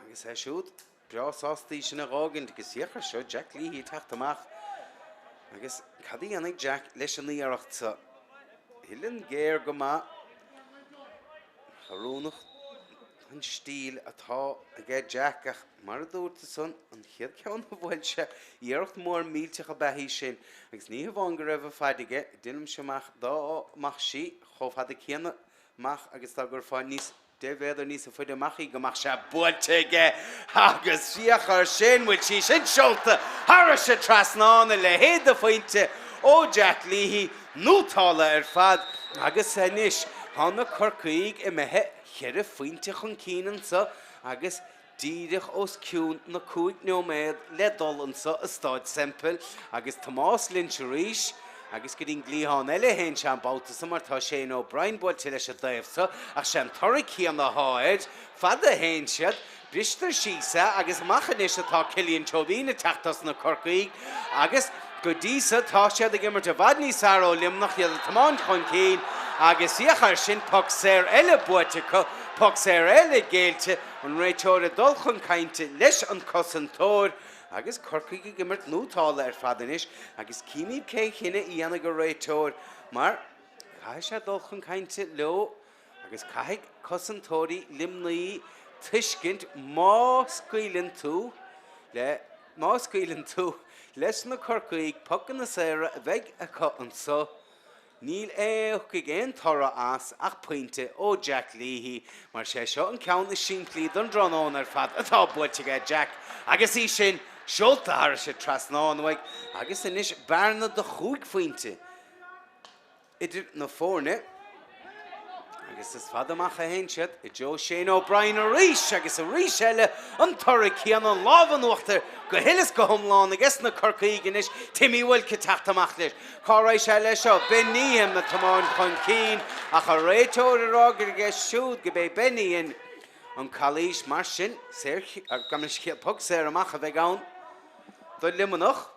Agus é siúd breá sásta í sin a dh'fhágaint agus féach air seo, Jack Leahy ag teacht amach. Agus cad a dhéanfaidh Jack leis an iarracht seo? Uillinn géar go maith, ach oiriúnach don stíl atá aige Jack ach mar a dúirt ansan, an chéad ceann a bhuail sé, iarracht mhór millteach ab ea í sin agus ní hamháin go raibh a faid aige, deinimse amach dá mbeadh sí chomh fada céanna amach agus dá gcuirfeá níos 10 mhéadar níos faide amach í go mbeadh sé buailte aige agus féach air sin, bhfuil sí sin seolta thairis an trasnán, a leithéid de phointe ó Jack Leahy, nótála ar fad agus anois tá na Corcaígh imithe cheithre phointe chun cinn anseo agus díreach os cionn na 5 nóiméad le dul anseo i Stáid Semple agus Tomás Lynch arís agus go dtí an gcliathán eile a théann sé an babhta seo mar tá Shane O'Brien buailte leis an dtaobh seo ach sé an toradh céanna athá air. Fada a théann siad, bristear síos é agus amach anois atá Cillian Tóibín ag teacht dos na Corcaígh agus go dtí seo tá siad ag imirt i bhfad níos fearr ó Luimneach, iad ag tiomáint chun cinn agus féach air sin, poc saor eile buaite acu, poc saor eile géillte. An réiteoir ag dul chun cainte leis an cosantóir agus Corcaigh ag imirt nótála ar fad anois agus címid cén chinneadh a dhéanfaidh an réiteoir mar caithfidh sé dul chun cainte leo agus caithfidh cosantóirí Luimnigh tuiscint má scaoileann tú le má scaoileann tú leis na Corcaígh pocanna saora a bheidh acu anseo Níl thiocfaidh aon toradh as ach pointe ó Jack Leahy, mar sé seo an ceann is simplí don dtráthnóna ar fad atá buailte aige Jack agus í sin seolta thairis an trasnán uaidh agus anois bearna de chúig phointe idir na foirne. Agus is fada amach a théann siad i dtreo Shane O'Brien arís agus arís eile an toradh céanna, an lámh in uachtar go huile is go hiomlán aige sna Corcaígh anois. Timmy Wilke ag teacht amach leis. Cá raghaidh sé leis seo? Ben Meehan ag tiomáint chun cinn ach an réiteoir ag rá gur aige siúd go b'é Ben a dhein an calaois. Mar sin, saor, gabh mo leithscéal, poc saor amach a bheidh ann do Luimneach.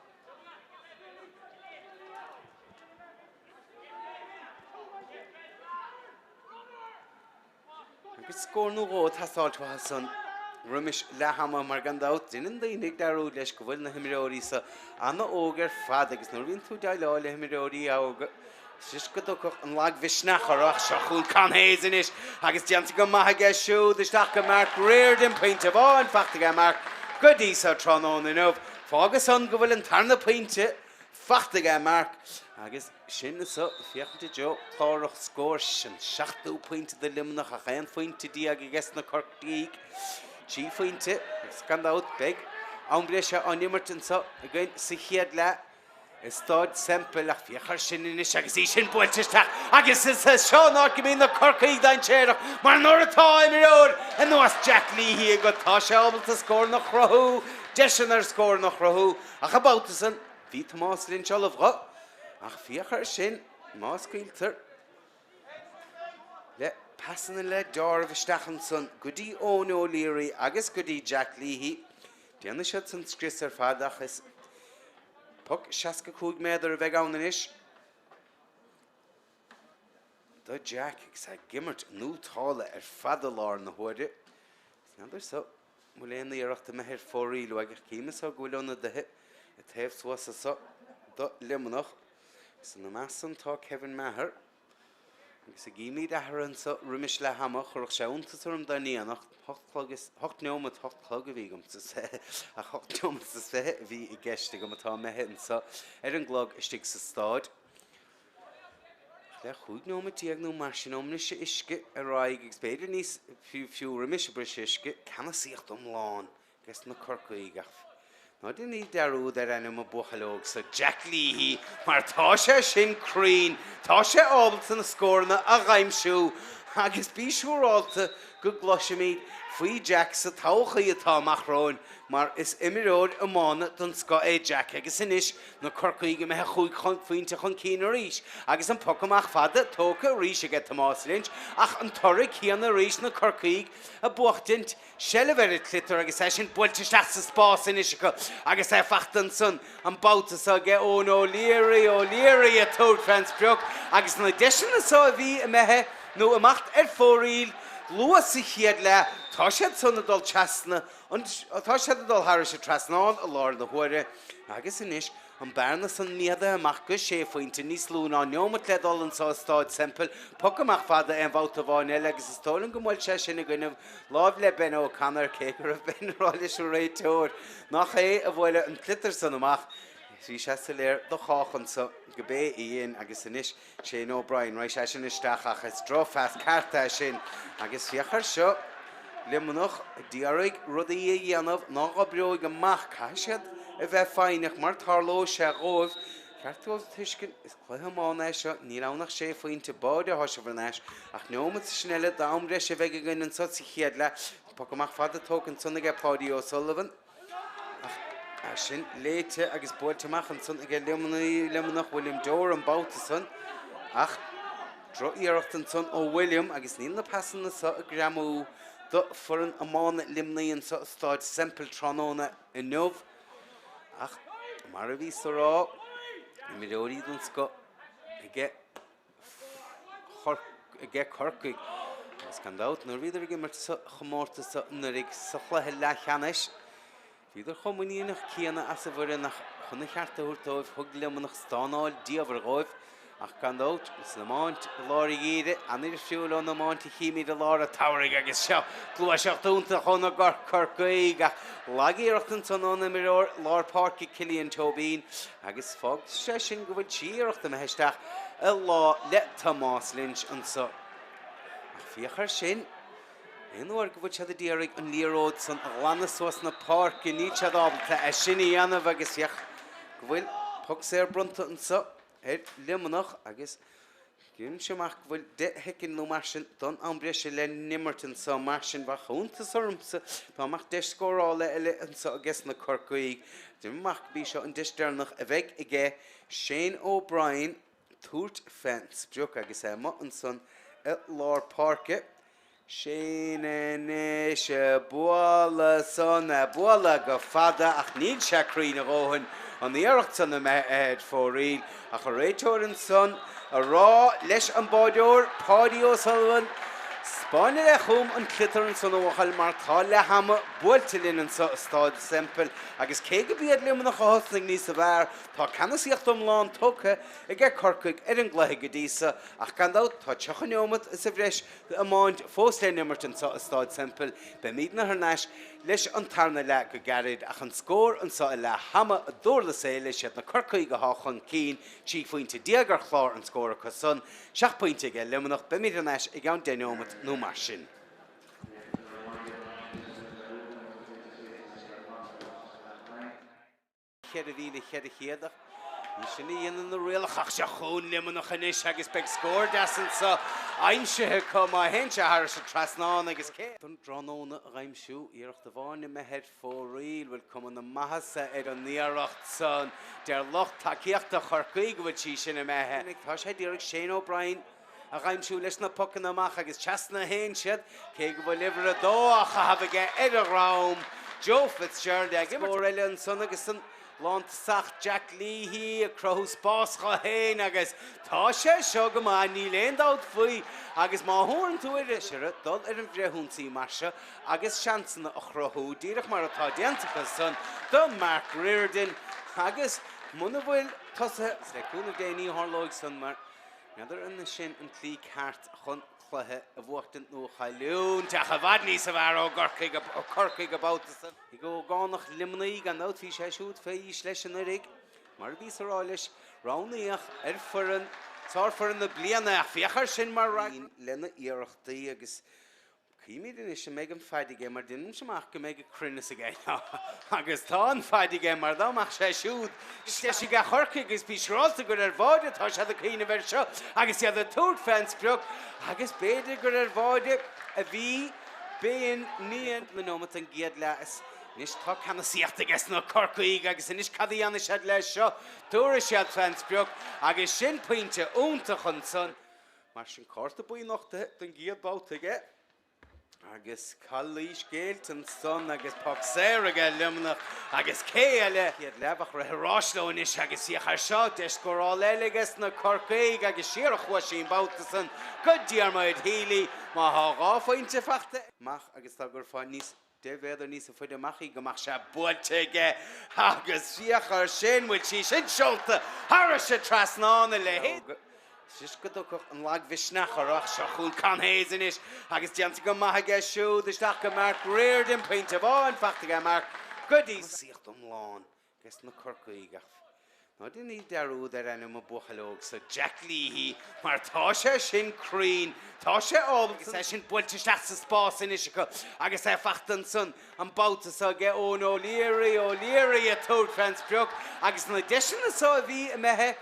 Agus scór nó dhó ag teastáilt uathu san roimis leath ama mar gan dabht deineann daoine dearúd leis go bhfuil na himreoirí so ana-óg ar fad agus nuair a bhíonn tú ag déileáil le himreoirí óga is go dtiocfadh an lagmhisneach orthu ach seo chugainn Con Hayes anois agus déanta go maith aige siúd isteach go Mark Riordan pointe amháin fachta aige Mark go dtí so tráthnóna inniu. Fágann san go bhfuil an tarna pointe fachta aige Mark agus sinn anseo ag féachaint i dtreo clárach scóir an seachtú pointe do Luimneach ach 11 phointe aige sna Corcaígh, 3 phointe agus gan dabht beidh am breise á n-imirt anseo againn sa chéad leath i Stáid Semple ach féach air sin anois agus í sin buailte isteach agus is é seo an áit go mbíonn na Corcaígh dainséarach mar nuair atá imreoir ar nós Jack Leahy agat tá sé ábalta scóranna a chruthú, deiseanna ar scóranna a chruthú ach an babhta san Bhí Tomás Lynch ullamh dho, ach féach air sin, má scaoiltear le pasanna le deáramh isteach ansan go dtí Eoin O'Leary agus go dtí Jack Leahy, déanfaidh siad san scrios ar fad ach is. Poc 65 méadar a bheidh ann anois do Jack agus é ag imirt nótála ar fad i láthair na huaire. N'fheadar so an bhfuil aon iarracht imithe ar fóraoil uaidh ach cím anso go bhfuil ionadaithe ag taobh suas anso do Luimneach. Agus ina measc san tá Kevin Maher. Agus a gcímid athruithe anso roimis leath ama, chuirfeadh sé iontas orm dá ndéanfadh. Hocht chlog is, hocht neomat, hocht chlog a bhí agamsa, ach hocht neomat is 20 a bhí i gceist agam atá imithe anso ar an gclog istigh sa stáid. Ach le 15 nóimeat nó mar sin ón mbriseadh uisce ar aghaidh agus b'fhéidir níos fiú roimis an briseadh uisce, ceannasaíocht iomlán Ages na Corcaígh ach ná déanaí dearúd ar ainm an buachaill óg so, Jack Leahy, mar tá sé sin cruinn, tá sé ábalta na scóranna a dh'aimsiú agus bí siúrálta go gcloisfimid faoi Jack sa todhchaí atá amach romhainn mar is imreoir iomána den scoth é Jack agus anois na Corcaígh imithe chúig phointe chun cinn arís agus an poc amach fada tógtha arís aige Tomás Lynch ach an toradh céanna arís na Corcaígh ag buachtaint Seilbh ar an tsliotar agus é sin buailte isteach sa spás anois acu agus é fachta ansan an babhta so aige Eoin O'Leary, O'Leary ag tabhairt fén sprioc agus na deiseanna so a bhí imithe nó imeacht ar fóraoil luath sa chéad leath, tá siad san ag dul trasna an, tá siad ag dul thairis an trasnán i láthair na huaire agus anois An bearna san méadaithe amach go sé phointe, níos lú ná neomat le dul anso i Stáid Semple. Poc amach fada aon bhabhta amháin eile agus is dóigh liom go mbuail sé sin i gcoinne láimh le Ben O'Connor, cé go raibh Ben ag rá leis an réiteoir nach é a bhuail an sliotar san amach. Bhí sé soiléir do chách anso go b'é a dhein agus anois Shane O'Brien, raghaidh sé sin isteach ach is drochphas ceart é sin agus féach air seo, Luimneach ag iarraidh rudaí a dhéanamh nach oibreoidh amach. Caithfidh siad a bheith foighneach mar tarlóidh sé dhóibh. Ceart dóibh tuiscint, is cluiche iomána é seo, níl ann ach sé phointe, báide atá sibh thar n-ais ach neomat sin eile d'am breise a bheidh againn anso sa chéad leath. Poc amach fada tógtha ansan aige Páidí O'Sullivan. Ach é sin léite agus buailte amach ansan aige Luimneach, William Dore an babhta san. Ach droch-iarracht ansan ó William agus níl na pasanna so ag greamú do foireann iomána Luimnigh anso i Stáid Semple tráthnóna inniu. Ach mar a bhíos a rá, imreoirí den scoth aige. aige Corcaigh agus gan dabht nuair a bhíodar ag imirt sa chomórtas seo anuraidh sa chluiche leathcheannais, bhíodar chomh muiníneach céanna as a bhfoireann ach chun an cheart a thabhairt dóibh thug Luimneach stánáil diamhair dhóibh ach gan dabht san iomáint i lár an gheimhridh, an-difriúil ón iomáint a chímid i lár an tsamhraidh agus seo gluaiseacht iontach ó na Corcaígh ach lag-iarracht ansan ón imreoir lár páirce Cillian Tóibín Agus fágfaidh sé sin go bhfuil trí iarracht imithe isteach i lá le Tomás Lynch anso. Ach féach air sin, aon uair go bhfuil siad a d'iarraidh an liathróid san a ghlanadh suas na páirce, níl siad ábalta é sin a dhéanamh agus féach go bhfuil poc saor bronnta anso ar Luimneach agus Deirimse amach go bhfuil 10 shoicind nó mar sin don am breise le n-imirt anso, mar sin bheadh iontas ormsa dá mbeadh deis scórála eile anso ages na Corcaígh. Deirim amach go b'í seo an deis deireanach a bheidh aige Shane O'Brien tabhairt fén sprioc agus é amuigh ansan i lár páirce. Shane anois ag bualadh san, ag bualadh go fada ach níl sé cruinn a dhóthain, an iarracht san imithe ar fóraoil ach an réiteoir ansan ag rá leis an báideoir Páidí O'Sullivan, 'Spáin i leith chugam an sliotar ansan a bhuachaill mar tá leath ama buailte linn anso i Stáid Semple agus cé go b'iad Luimneach a thosnaigh níosa bhfearr tá ceannasaíocht iomlán tugtha aige Corcaigh ar an gcluiche go dtí so ach gan dabht tá 30 neomat is a bhreis iomáint fós le n-imirt anso i Stáid Semple. Beimídne thar n-ais leis an tarna leath go gairid ach an scór anso i leath ama i nDurlas Éile, siad na Corcaígh athá chun cinn, 13 phointe ar chlár an scóir acu san, 7 bpointe aige Luimneach. Beimíd thar n-ais i gceann 10 neomat nó mar sin. 4,400 ach ní sin a dhéanann na rialacha ach seo chugainn Luimneach anois agus beidh scór deas anso aimsithe acu má théann sé thairis an trasnán agus cé don tráthnóna a dh'aimsiú, iarracht amháin imithe ar fóraoil, bhfuil cuma na maitheasa ar an iarracht san. Deir lucht tacaíochta Chorcaí go bhfuil sí sin imithe. Tá sé d'iarraidh Shane O'Brien a dh'aimsiú leis na pocanna amach agus trasna a théann siad, cé go bhfuil uimhir a dó á chaitheamh aige ar a dhrom, Joe Fitzgerald ag imirt. Scór eile ansan agus an. Lántosach Jack Leahy ag cruthú spás dhó féin agus tá sé seo go maith, níl aon dabht faoi agus má thabharann tú ar ais dul ar an bhfrithionsaí mar seo agus seansanna a chruthú, díreach mar atá déanta acu san do Mark Riordan agus muna bhfuil tosaithe. Le cúnamh Dé ní tharlóidh san mar n'fheadar an sin an tslí ceart chun cluiche a bhuachtaint nó a chailliúint ach i bhfad níos fearr ó gCorcaigh, ó Corcaigh an babhta san. Ag ógánach Luimnigh, gan dabht bhí sé siúd fé aois leis anuraidh, mar a bhíos a rá leis, roghnaíodh ar foireann, sárfhoireann na bliana ach féach air sin mar fhreagra lena iarrachtaí agus Címid anois an mbeidh an feid aige mar déanaimse amach go mbeidh an cruinneas aige agus tá an feid aige mar dá mbeadh sé siúd is deis aige Chorcaigh agus bí siúráilte gur ar bháide atá siad ag cuimhneamh air seo agus iad ag tabhairt fén sprioc agus b'fhéidir gur ar bháide a bhí b'in ní cúpla nóimeat den gcéad leath is anois tá ceannasaíocht aige sna Corcaígh agus anois cad a dhéanfaidh siad leis seo tabharfaidh siad fén sprioc agus sin pointe iontach ansan. Mar sin, cárta buí nochtaithe don gcéad babhta aige agus calaois géillte ansan agus poc saor aige Luimneach agus cé eile? Chéad leath ach rith ar ais leo anois agus féach air seo, deis scórála eile aige sna Corcaígh agus siar a chuaigh sí an babhta san go Diarmuid Healy. Má thá dhá phointe fachta amach agus dá gcuirfeá níos 10 mhéadar níos faide amach í go mbeadh sé buailte aige agus féach air sin, bhfuil sí sin seolta thairis an trasnán a leithéid. Is go dtiocfadh an lagmhisneach orthu ach seo chugainn Con Hayes anois agus déanta go maith aige siúd isteach go Mark Riordan, pointe amháin fachta aige Mark go dtí saíocht iomlán Ages na Corcaígh ach ná déanaí dearúd ar ainm an buachaill óg so, Jack Leahy, mar tá sé sin cruinn, tá sé ábalta agus é sin buailte isteach sa spás anois acu agus é fachta ansan an babhta so aige Eoin O'Leary, O'Leary ag tabhairt fén sprioc agus na deiseanna so a bhí imithe.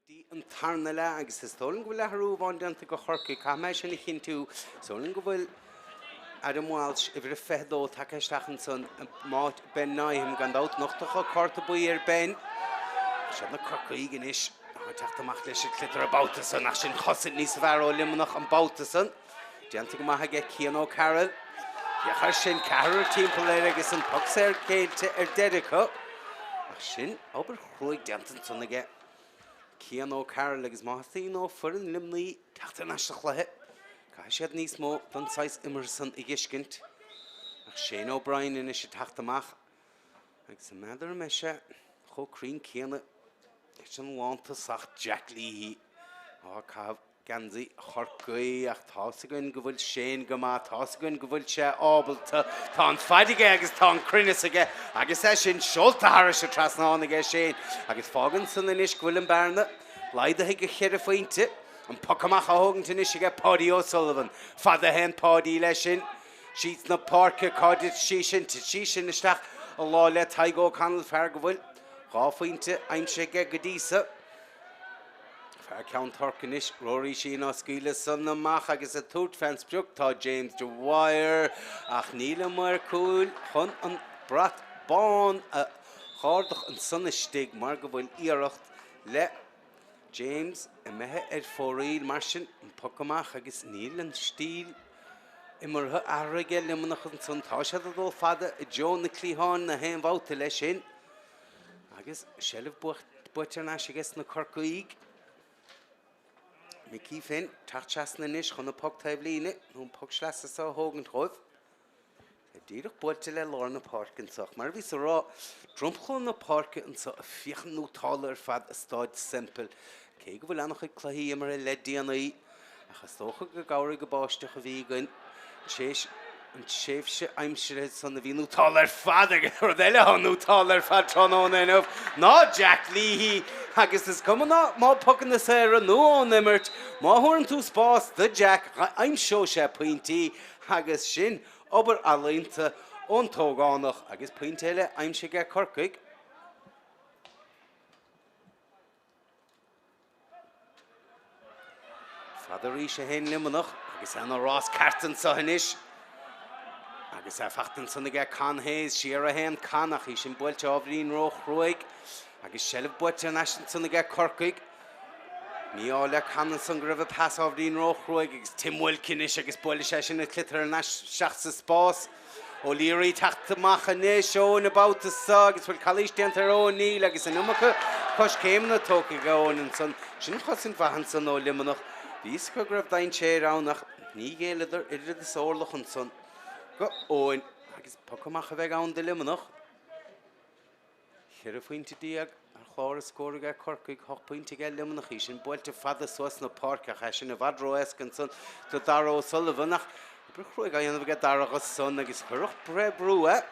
dtí an tarna leath agus is dóigh liom go bhfuil athrú amháin déanta ag Corcaigh, caithfidh mé sin a chinntiú. Is dóigh liom go bhfuil Adam Walsh, uimhir a 22, tagtha isteach ansan in áit Ben Nyham. Gan dabht, nochtadh cárta buí ar Ben. Siad na Corcaígh anois atá ag teacht amach leis an tsliotar an babhta san ach sin cosaint níos fearr ó Luimneach an babhta san. Déanta go maith aige Cian O'Carroll. Féach air sin, ceathrar timpeall air agus an poc saor géillte ar deireadh acu. Ach sin obair chruaidh déanta ansan aige Cian O'Carroll agus má theastaíonn ó foireann Luimnigh teacht thar n-ais sa chluiche, caithfidh siad níos mó den saghas imeartha san a dh'fheiscint. Ach Shane O'Brien anois ag teacht amach agus an n'fheadar an mbeidh sé chomh cruinn céanna leis an lántosach Jack Leahy atá ag caitheamh geansaí Chorcaí ach tá's againn go bhfuil Shane go maith, tá's againn go bhfuil sé ábalta, tá an faid aige agus tá an cruinneas aige agus é sin seolta thairis an trasnán aige Shane agus fágann san anois go bhfuil an bearna laghdaithe go cheithre phointe. An poc amach á thógaint anois aige Páidí O'Sullivan. Fada a théann Páidí leis sin. Síos na páirce, cá dtitfidh sí sin? Titfidh sí sin isteach i lámha le Tadhg O'Connell, fear go bhfuil 2 phointe aimsithe aige go dtí so. Fear Ceann Toirc anois, Rory Sheehan á scaoileadh san amach agus ag tabhairt fén sprioc tá James Dwyer ach níl an maor cúil chun an brat bán a dh'ardach ansan istigh mar go bhfuil iarracht le James imithe ar fóraoil mar sin, an poc amach agus níl an stíl imeartha athraithe aige Luimneach ansan. Tá siad ag dul fada i dtreo na cliatháin na haon bhabhta leis sin agus seilbh buaite thar n-ais aige sna Corcaígh. Mickey Finn, teacht trasna anois chun an poc taobhlíne nó an poc sleasa seo a thógaint dhóibh. É díreach buailte le lár na páirce anseo. Ach mar a bhíos a rá, dromchla na páirce anseo ag féachaint nótálta ar fad i Stáid Semple, cé go bhfuil an-chuid cluichí imeartha le déanaí. Ach is dócha go gcabhraigh an báisteach a bhí againn tar éis an tréimhse aimsire san a bhí nótálta ar fad agus rud eile atá nótálta ar fad tráthnóna inniu ná Jack Leahy agus is cuma ná má pocanna saora nó ón imirt, má thabharann tú spás do Jack aimseoidh sé pointí agus sin obair ealaíonta ón t-ógánach agus pointe eile aimsithe ag Corcaigh. Fada arís a théann Luimneach agus é ina rás ceart anseo anois. Agus é fachta ansan aige Con Hayes, siar a théann Con ach í sin buailte ábhairín ró-chruaidh agus seilbh buaite thar n-ais ansan aige Corcaigh. Mí-ádh le Con ansan go raibh an pas ábhairín ró-chruaidh agus Tim Wilkie anois agus buailfidh sé sin an tsliotar thar n-ais isteach sa spás. O'Leary teacht amach anois Eoin an babhta seo agus bhfuil calaois déanta ar Eoin? Níl agus an iomarca coiscéimeanna tógtha ag Eoin ansan. Sin chosaint mhaith ansan ó Luimneach. Bhí fhios acu go raibh dainséar ann ach ní ghéilleadar oiread is orlach ansan go Eoin agus poc amach a bheidh ann do Luimneach. 14 phointe ar chlár an scóir aige Corcaigh, 8 pointe aige Luimneach. Í sin buailte fada suas na páirce ach é sin i bhfad ró-éasca ansan do Darragh O'Sullivan ach obair chruaidh á dhéanamh aige Darragh ansan agus chuirfeadh breith brú é.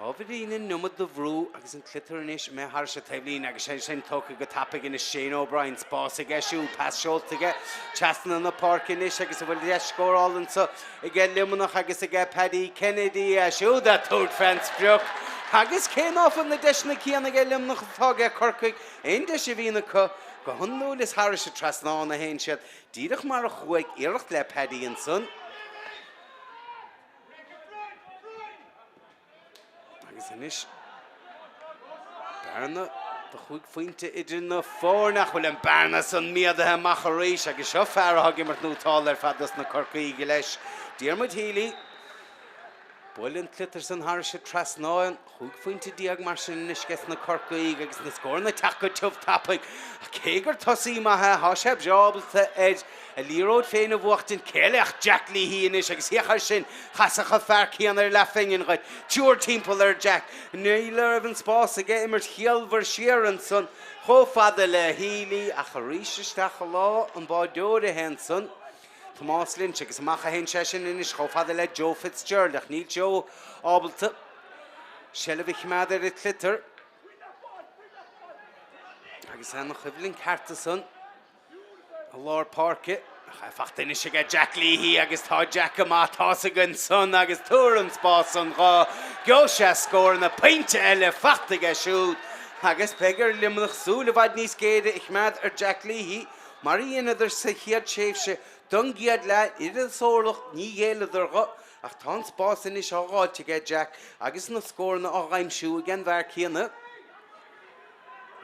Ábhairín an iomad de bhrú agus an tsliotar anois imithe thairis an taobhlíne agus é sin tógtha go tapaidh anois Shane O'Brien. Spás aige siúd, pas seolta aige trasna na páirce anois agus an bhfuil deis scórála anso aige Luimneach agus aige Paddy Kennedy é siúd ag tabhairt fén sprioc agus cé ná fuil na deiseanna céanna aige Luimneach atá aige Corcaigh, aon deis a bhíonn acu, go hiondúil is thairis an trasnán a théann siad, díreach mar a chuaigh iarracht le Paddy ansan. Agus anois, bearna de chúig phointe idir na foirne ach bhfuil an bearna san méadaithe amach arís agus seo fear atá ag imirt nótálta ar fad dos na Corcaígh leis, Diarmuid Healy. Buail an tsliotar san thairis an trasnán, 15 phointe mar sin anois aige sna Corcaígh agus na scóranna ag teacht go tiubh tapaidh. Ach cé gur tosaí maith é, tá sé breá ábalta ar a liathróid féin a bhuachtaint. Cé eile ach Jack Leahy anois agus féach air sin, chasfadh an fear céanna ar leathphingin dhuit. Triúr timpeall ar Jack. Ní raibh an spás aige imirt chiallmhar siar ansan chomh fada le Healy ach arís isteach i lámha an bháireoir a théann san. Tomás Lynch agus amach a théann sé sin anois chomh fada le Joe Fitzgerald ach níl Joe ábalta seilbh a choimeád ar an tsliotar agus an choimhlint ceart ansan i lár páirce. Ach é fachta anois aige Jack Leahy agus tá Jack amach tosaigh ansan agus tabhair an spás san dho. Gheobhaidh sé scóranna, pointe eile fachta aige siúd. Agus beidh ar Luimneach súil i bhfad níos géire a choimeád ar Jack Leahy, mar a dheineadar sa chéad tréimhse don gcéad leath, oiread is orlach, ní ghéilleadar dho, ach tá an spás anois á dh'fháilt aige Jack agus na scóranna á dh'aimsiú ag an bhfear céanna.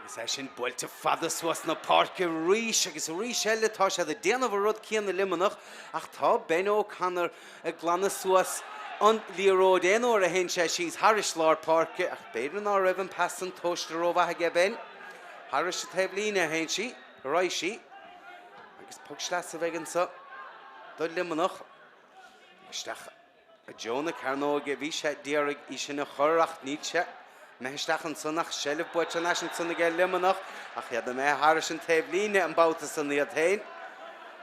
Agus é sin buailte fada suas na páirce arís agus arís eile tá siad ag déanamh an rud céanna Luimneach ach tá Ben O'Connor ag glanadh suas an liathróid aon uair a théann sé síos thairis lár páirce ach b'fhéidir ná raibh an pas san tomhaiste rómhaith aige Ben. Thairis an taobhlíne a théann sí, a raghaidh sí agus poc sleasa a bheidh anso do Luimneach. Isteach. I dtreo na cearnóige a bhí sé d'iarraidh í sin a chur ach níl sé imithe isteach ansan ach seilbh buaite thar n-ais ansan aige Luimneach ach iad imithe thairis an taobh líne an babhta san iad féin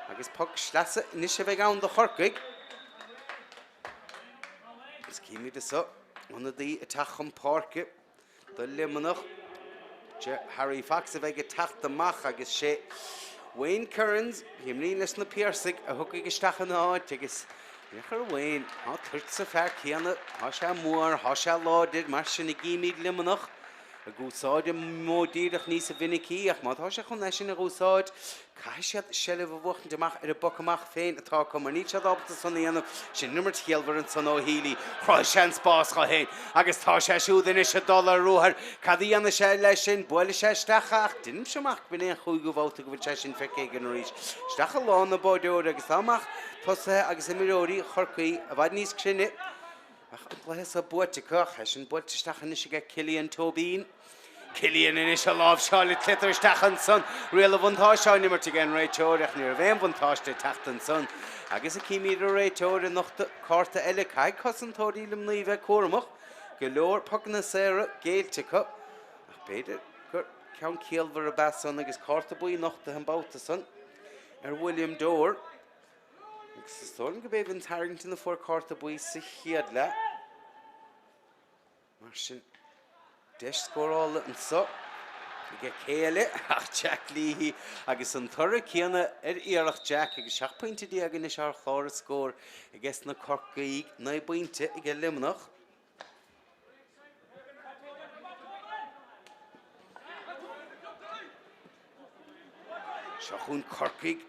agus poc sleasa anois a bheidh ann do Chorcaigh. Is címid anso ionadaí ag teacht chun páirce. Do Luimneach, Harry Fox a bheidh ag teacht amach agus sé Wayne Kearns, a imríonn leis na Piarsaigh, a thiocfaidh isteach ina áit agus féach ar Wayne, tá toirt sa fear céanna, tá sé mór, tá sé láidir, mar sin a gcímid Luimneach ag úsáid an modh díreach níosa mhinicí ach má tá sé chun é sin a úsáid, Caithfidh siad seilbh a bhuachaint amach ar an bpoc amach féin atá acu mar níl siad ábalta san a dhéanamh. Sin imirt chiallmhar ansan ó Healy. Chruthaigh sé an spás dho féin agus tá sé siúd anois ag dul ar ruathar. Cad a dhéanfaidh sé leis sin? Buailfidh sé isteach é ach deinimse amach go b'in é an chúigiú bhabhta go bhfuil sé sin feicthe againn arís. Isteach i lán na báireoir agus dá mbeadh tosaithe agus imreoirí Chorcaí i bhfad níos cruinne Bheadh an cluiche seo buaite acu ach é sin buailte isteach anois aige Cillian Tóibín. Cillian anois ag láimhseáil an tsliotar isteach ansan. Riail an bhuntáiste á n-imirt ag an réiteoir ach ní raibh aon bhuntáiste ag teacht ansan. Agus címid an réiteoir ag nochtadh cárta eile. Caithfidh cosantóirí Luimnigh bheith cúramach. Go leor pocanna saora géillte acu ach b'fhéidir gur ceann ciallmhar ab ea san agus cárta buí nochtaithe an babhta san ar William Dore. Agus is dóigh liom go b'é Vince Harrington a fuair cárta buí sa chéad leath. Mar sin, deis scórála anseo aige cé eile ach Jack Leahy agus an toradh céanna ar iarracht Jack agus 17 pointe anois ar chlár an scóir aige sna Corcaígh, 9 bpointe aige Luimneach. Seo chugainn Corcaigh.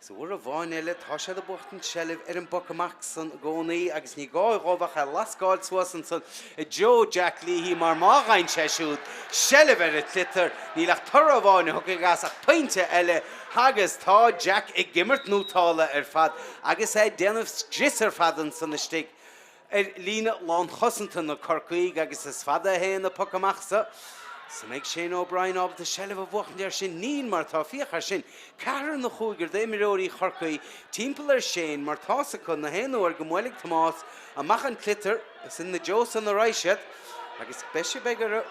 Agus uair amháin eile, tá siad ag buachtaint seilbh ar an bpoc amach san i gcónaí agus ní gá dhóibh ach é lascáil suas ansan i dtreo Jack Leahy mar má fhaigheann sé siúd seilbh ar an tsliotar, níl ach toradh amháin a thiocfaidh as ach pointe eile agus tá Jack ag imirt nótála ar fad agus é ag déanamh scrios ar fad ansan istigh ar líne lánchosanta na Corcaígh agus is fada a théann an poc amach so. Is an mbeidh Shane O'Brien ábalta seilbh a bhuachaint air sin? Níl, mar tá, féach air sin, ceathrar nó cúigear d'imreoirí Chorcaí timpeall ar Shane mar tá's acu na haon uair go mbuailfidh Tomás amach an tsliotar is ina dtreo san a raghaidh siad agus beidh sé beidh orthu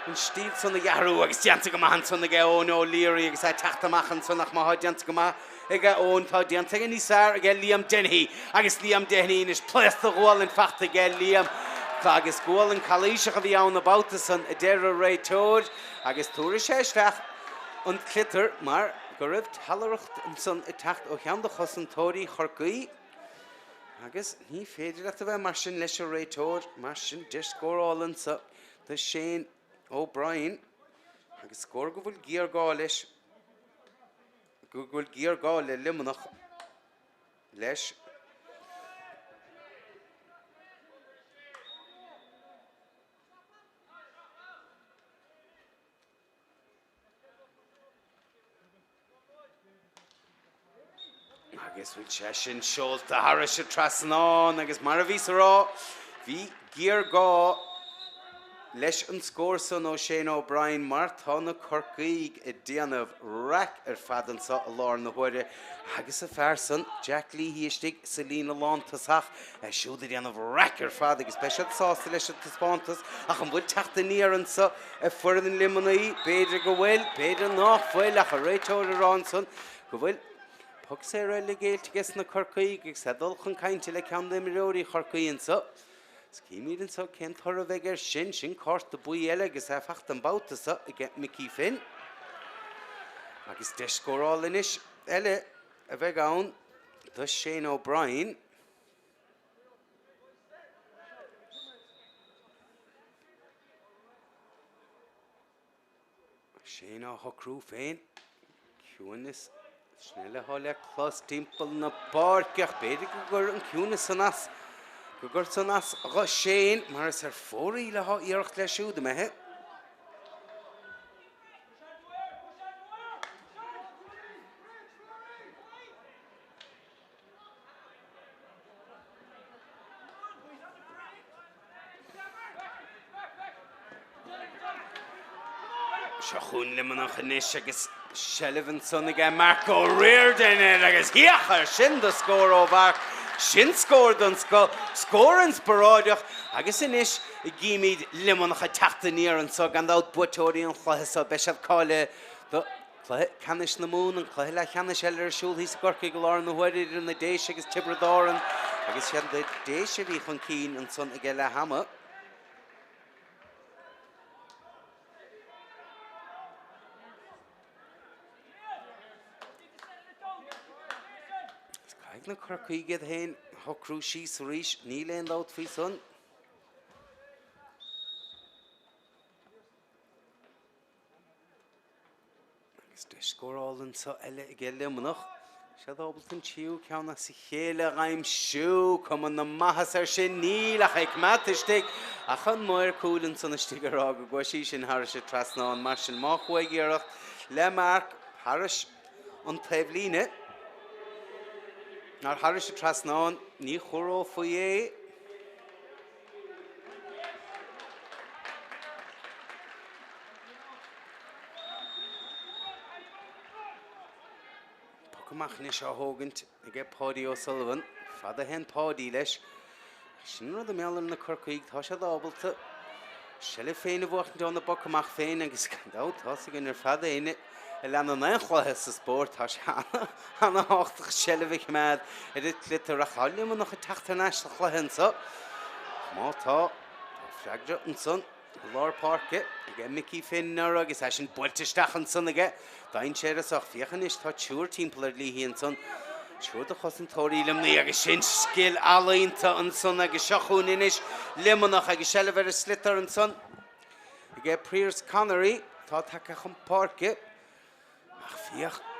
an stíl san a athrú agus déanta go maith ansan aige Eoin O'Leary agus é ag teacht amach ansan ach má thá déanta go maith aige Eoin. Tá déanta aige níos fearr aige Liam Dennehy agus Liam Dennehy anois pléasc de ghualainn fachta aige Liam agus gualainn calaoiseach a bhí ann an babhta san a deir an réiteoir agus tabharfaidh sé isteach an tsliotar mar go raibh teallaireacht ansan ag teacht ó cheann de chosantóirí Chorcaí agus ní féidir leat a bheith mar sin leis an réiteoir mar sin deis scórála anso do Shane O'Brien agus scór go bhfuil géarghá leis. go bhfuil géarghá le Luimneach leis. Agus bhfuil sé sin seolta thairis an trasnán agus mar a bhíos a rá, bhí géarghá leis an scór san ó Shane O'Brien mar tá na Corcaígh ag déanamh raic ar fad anso i láthair na huaire agus an fear san, Jack Leahy istigh sa líne lántosach, é siúd ag déanamh raic ar fad agus beidh siad sásta leis an taispeántas ach an bhfuil teacht aniar anso ag foireann Luimnigh? B'fhéidir go bhfuil, b'fhéidir nách bhfuil ach an réiteoir ag rá ansan go bhfuil poc saor eile géillte aige sna Corcaígh agus é ag dul chun cainte le ceann d'imreoirí Chorcaí anso. Is címid anso cén toradh a bheidh air sin. Sin cárta buí eile agus é fachta an babhta so aige Mickey Finn. Agus deis scórála anois eile a bheidh ann do Shane O'Brien. Shane á shocrú féin. Ciúineas sin uile atá le clos timpeall na páirce ach b'fhéidir go gcuir an ciúineas san as, go gcuir san as dho Shane mar is ar fóraoil atá iarracht leis siúd imithe. Seo chugainn Luimneach anois agus seilbh ansan aige Mark O'Riordan air agus féach air sin do scór ó Mhark. Sin scór den scoth, scór inspioráideach agus anois gímid Luimneach ag teacht aniar anso gan dabht buaiteoirí an chluiche seo beidh siad cáilithe do Cluiche Ceannais na Mumhan, an cluiche leathcheannais eile ar siúl thíos i gCorcaigh i láthair na huaire idir na Déise agus Tiobraid Árann agus siad na Déise a bhí chun cinn ansan ag leath ama. Caithfidh na Corcaígh iad féin a shocrú síos arís, níl aon dabht faoi san. Agus deis scórála anseo eile ag Luimneach. Siad ábalta an tríú ceann as a chéile a aimsiú. Cuma na maitheasa air sin, níl ach é coimeádta istigh. Ach an maor cúil ansan istigh ag rá go gcuaigh sí sin thairis an trasnán. Mar sin, má chuaigh iarracht le Mark thairis an taobhlíne, nó thairis an trasnán, ní chomhaireofaí é. Poc amach anois á thógaint aige Páidí O'Sullivan. Fada a théann Páidí leis. Sin an rud a mheallann na Corcaígh, tá siad ábalta seilbh féin a bhuachaint óna bpoc amach féin agus gan dabht tá's againn ar fad éinne a leanann aon chluiche sa spórt, tá sé ana-thábhachtach seilbh a choimeád ar an tsliotar ach tá Luimneach ag teacht thar n-ais sa chluiche anso. Má tá, tá freagra ansan i lár páirce aige Mickey Finn anuraidh agus é sin buailte isteach ansan aige. Dainséarach ach féach anois, tá triúr timpeall ar Leahy ansan, triúr de chosantóirí Luimnigh agus sin scil ealaíonta ansan agus seo chugainn anois Luimneach agus seilbh ar an sliotar ansan. Aige Pearse Connery atá tagtha chun páirce ach féach an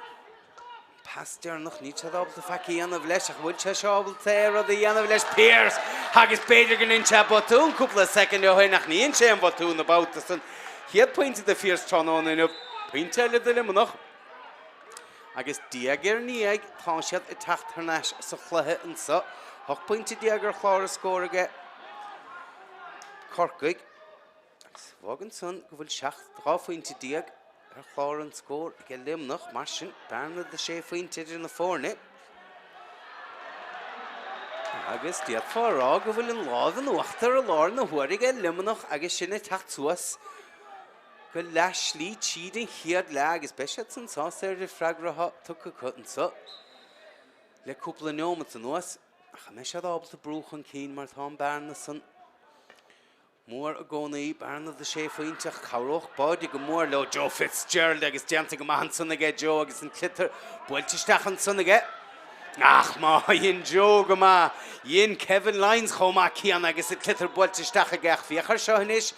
pas deireanach, níl siad ábalta faic a dhéanamh leis ach bhfuil sé seo ábalta aon rud a dhéanamh leis Pearse agus b'fhéidir go ndein sé botún cúpla soicind ó shin ach ní dhein sé an botún an babhta san. Chéad pointe do Phearse tráthnóna inniu, pointe eile do Luimneach agus diaidh ar ndiaidh tá siad ag teacht thar n-ais sa chluiche anso. 18 pointe ar chlár an scóir aige Corcaigh. Agus fágann san go bhfuil 7, 12 phointe ar chlár an scóir ag Luimneach, mar sin bearna de sé phointe idir na foirne. Agus d'fhéadfá a rá go bhfuil an lámh in uachtar i láthair na huaire ag Luimneach agus sinn ag teacht suas go leath slí tríd an chéad leath agus beidh siad san sásta ar an freagra atá tugtha acu anso le cúpla neomat anuas. Ach an mbeidh siad ábalta brú chun cinn mar tá an bearna san mór i gcónaí, bearna de sé phointe ach cabhródh báide go mór leo. Joe Fitzgerald agus déanta go maith ansan aige Joe agus an sliotar buailte isteach ansan aige. Ach má dhein Joe go maith, dhein Kevin Lyons chomh maith céanna agus an sliotar buailte isteach aige ach féach air seo anois.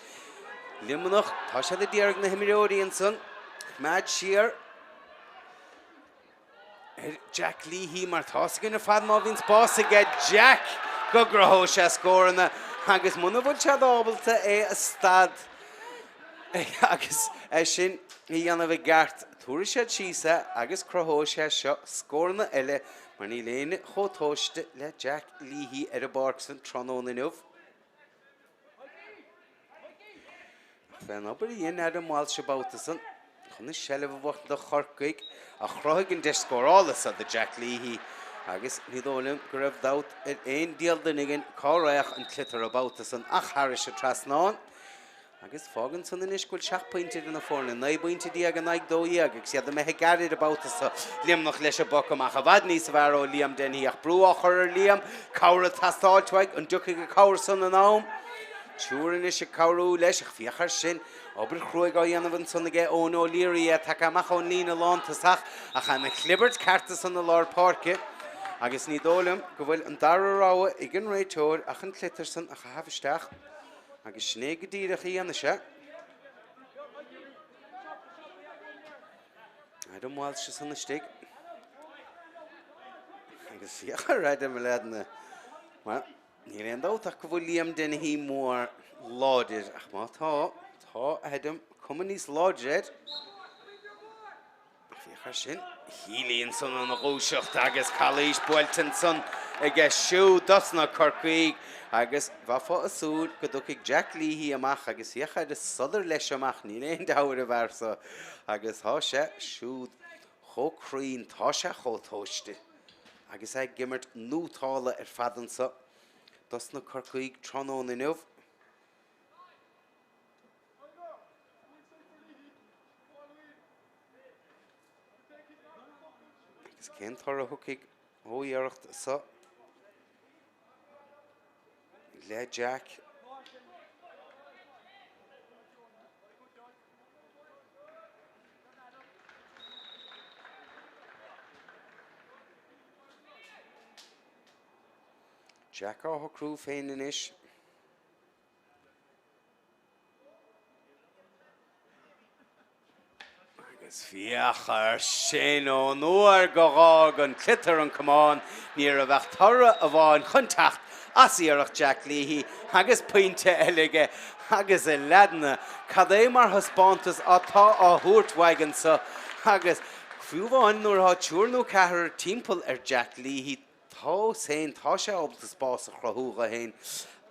Luimneach, tá siad ag iarraidh na himreoirí ansan coimeád siar. ar Jack Leahy mar tá's againn ar fad má bhíonn spás aige Jack go gcruthóidh sé scóranna agus muna bhfuil siad ábalta é a stad agus é sin a dhéanamh i gceart, tabharfaidh siad síos é agus cruthóidh sé seo scóranna eile mar níl éinne chomh tomhaiste le Jack Leahy ar an bpáirc san tráthnóna inniu. Fén obair a dhein Adam Walsh an babhta san chun an seilbh a bhuachaint do Chorcaigh a chruthaigh an deis scórála so do Jack Leahy agus ní dóigh liom go raibh dabht ar aon diabhal duine againn cá raghadh an sliotar an babhta san ach thairis an trasnán. Agus fágann san anois go bhfuil 7 pointe idir na foirne, 19 bpointe in aghaidh 12 agus iad imithe gairid an babhta so. Luimneach leis an bpoc amach i bhfad níos fearr ó Liam Dennehy ach brú á chur ar Liam, cabhair ag teastáilt uaidh, an dtiocfaidh an cabhair san in am? Triúr anois ag cabhrú leis ach féach air sin, obair chruaidh á dhéanamh ansan aige Eoin O'Leary, é tagtha amach ón líne lántosach ach an chlibirt ceart ansan i lár páirce agus ní dóigh liom go bhfuil an dara rogha ag an réiteoir ach an sliotar san a chaitheamh isteach. Agus sin é go díreach a dhéanfaidh sé. Adam Walsh ansan istigh. Agus féach ar Adam a leaideanna. Bhuel, níl aon dabht ach go bhfuil Liam Dennehy mór láidir, ach má tá, tá Adam cuma níos láidre air. Féach air sin. Healy ansan ina dhúiseacht agus calaois buailte ansan aige siúd dos na Corcaígh agus bheifeá ag súil go dtiocfaidh Jack Leahy amach agus féach air is sodar leis amach, níl aon deabhadh ar an bhfear so agus tá sé siúd chomh cruinn, tá sé chomh tomhaiste agus é ag imirt nótála ar fad anso dos na Corcaígh tráthnóna inniu. Agus cén toradh a thiocfaidh ó iarracht seo le Jack? Jack á shocrú féin anois. Agus féach air sin ón uair go dh'fhág an sliotar an camán, ní raibh ach toradh amháin chun teacht as iarracht Jack Leahy agus pointe eile aige agus a leaideanna, cad é mar thaispeántas atá á thabhairt uaidh anso agus fiú amháin nuair atá triúr nó ceathrar timpeall ar Jack Leahy, Tá féin, tá sé ábalta spás a chruthú dho fhéin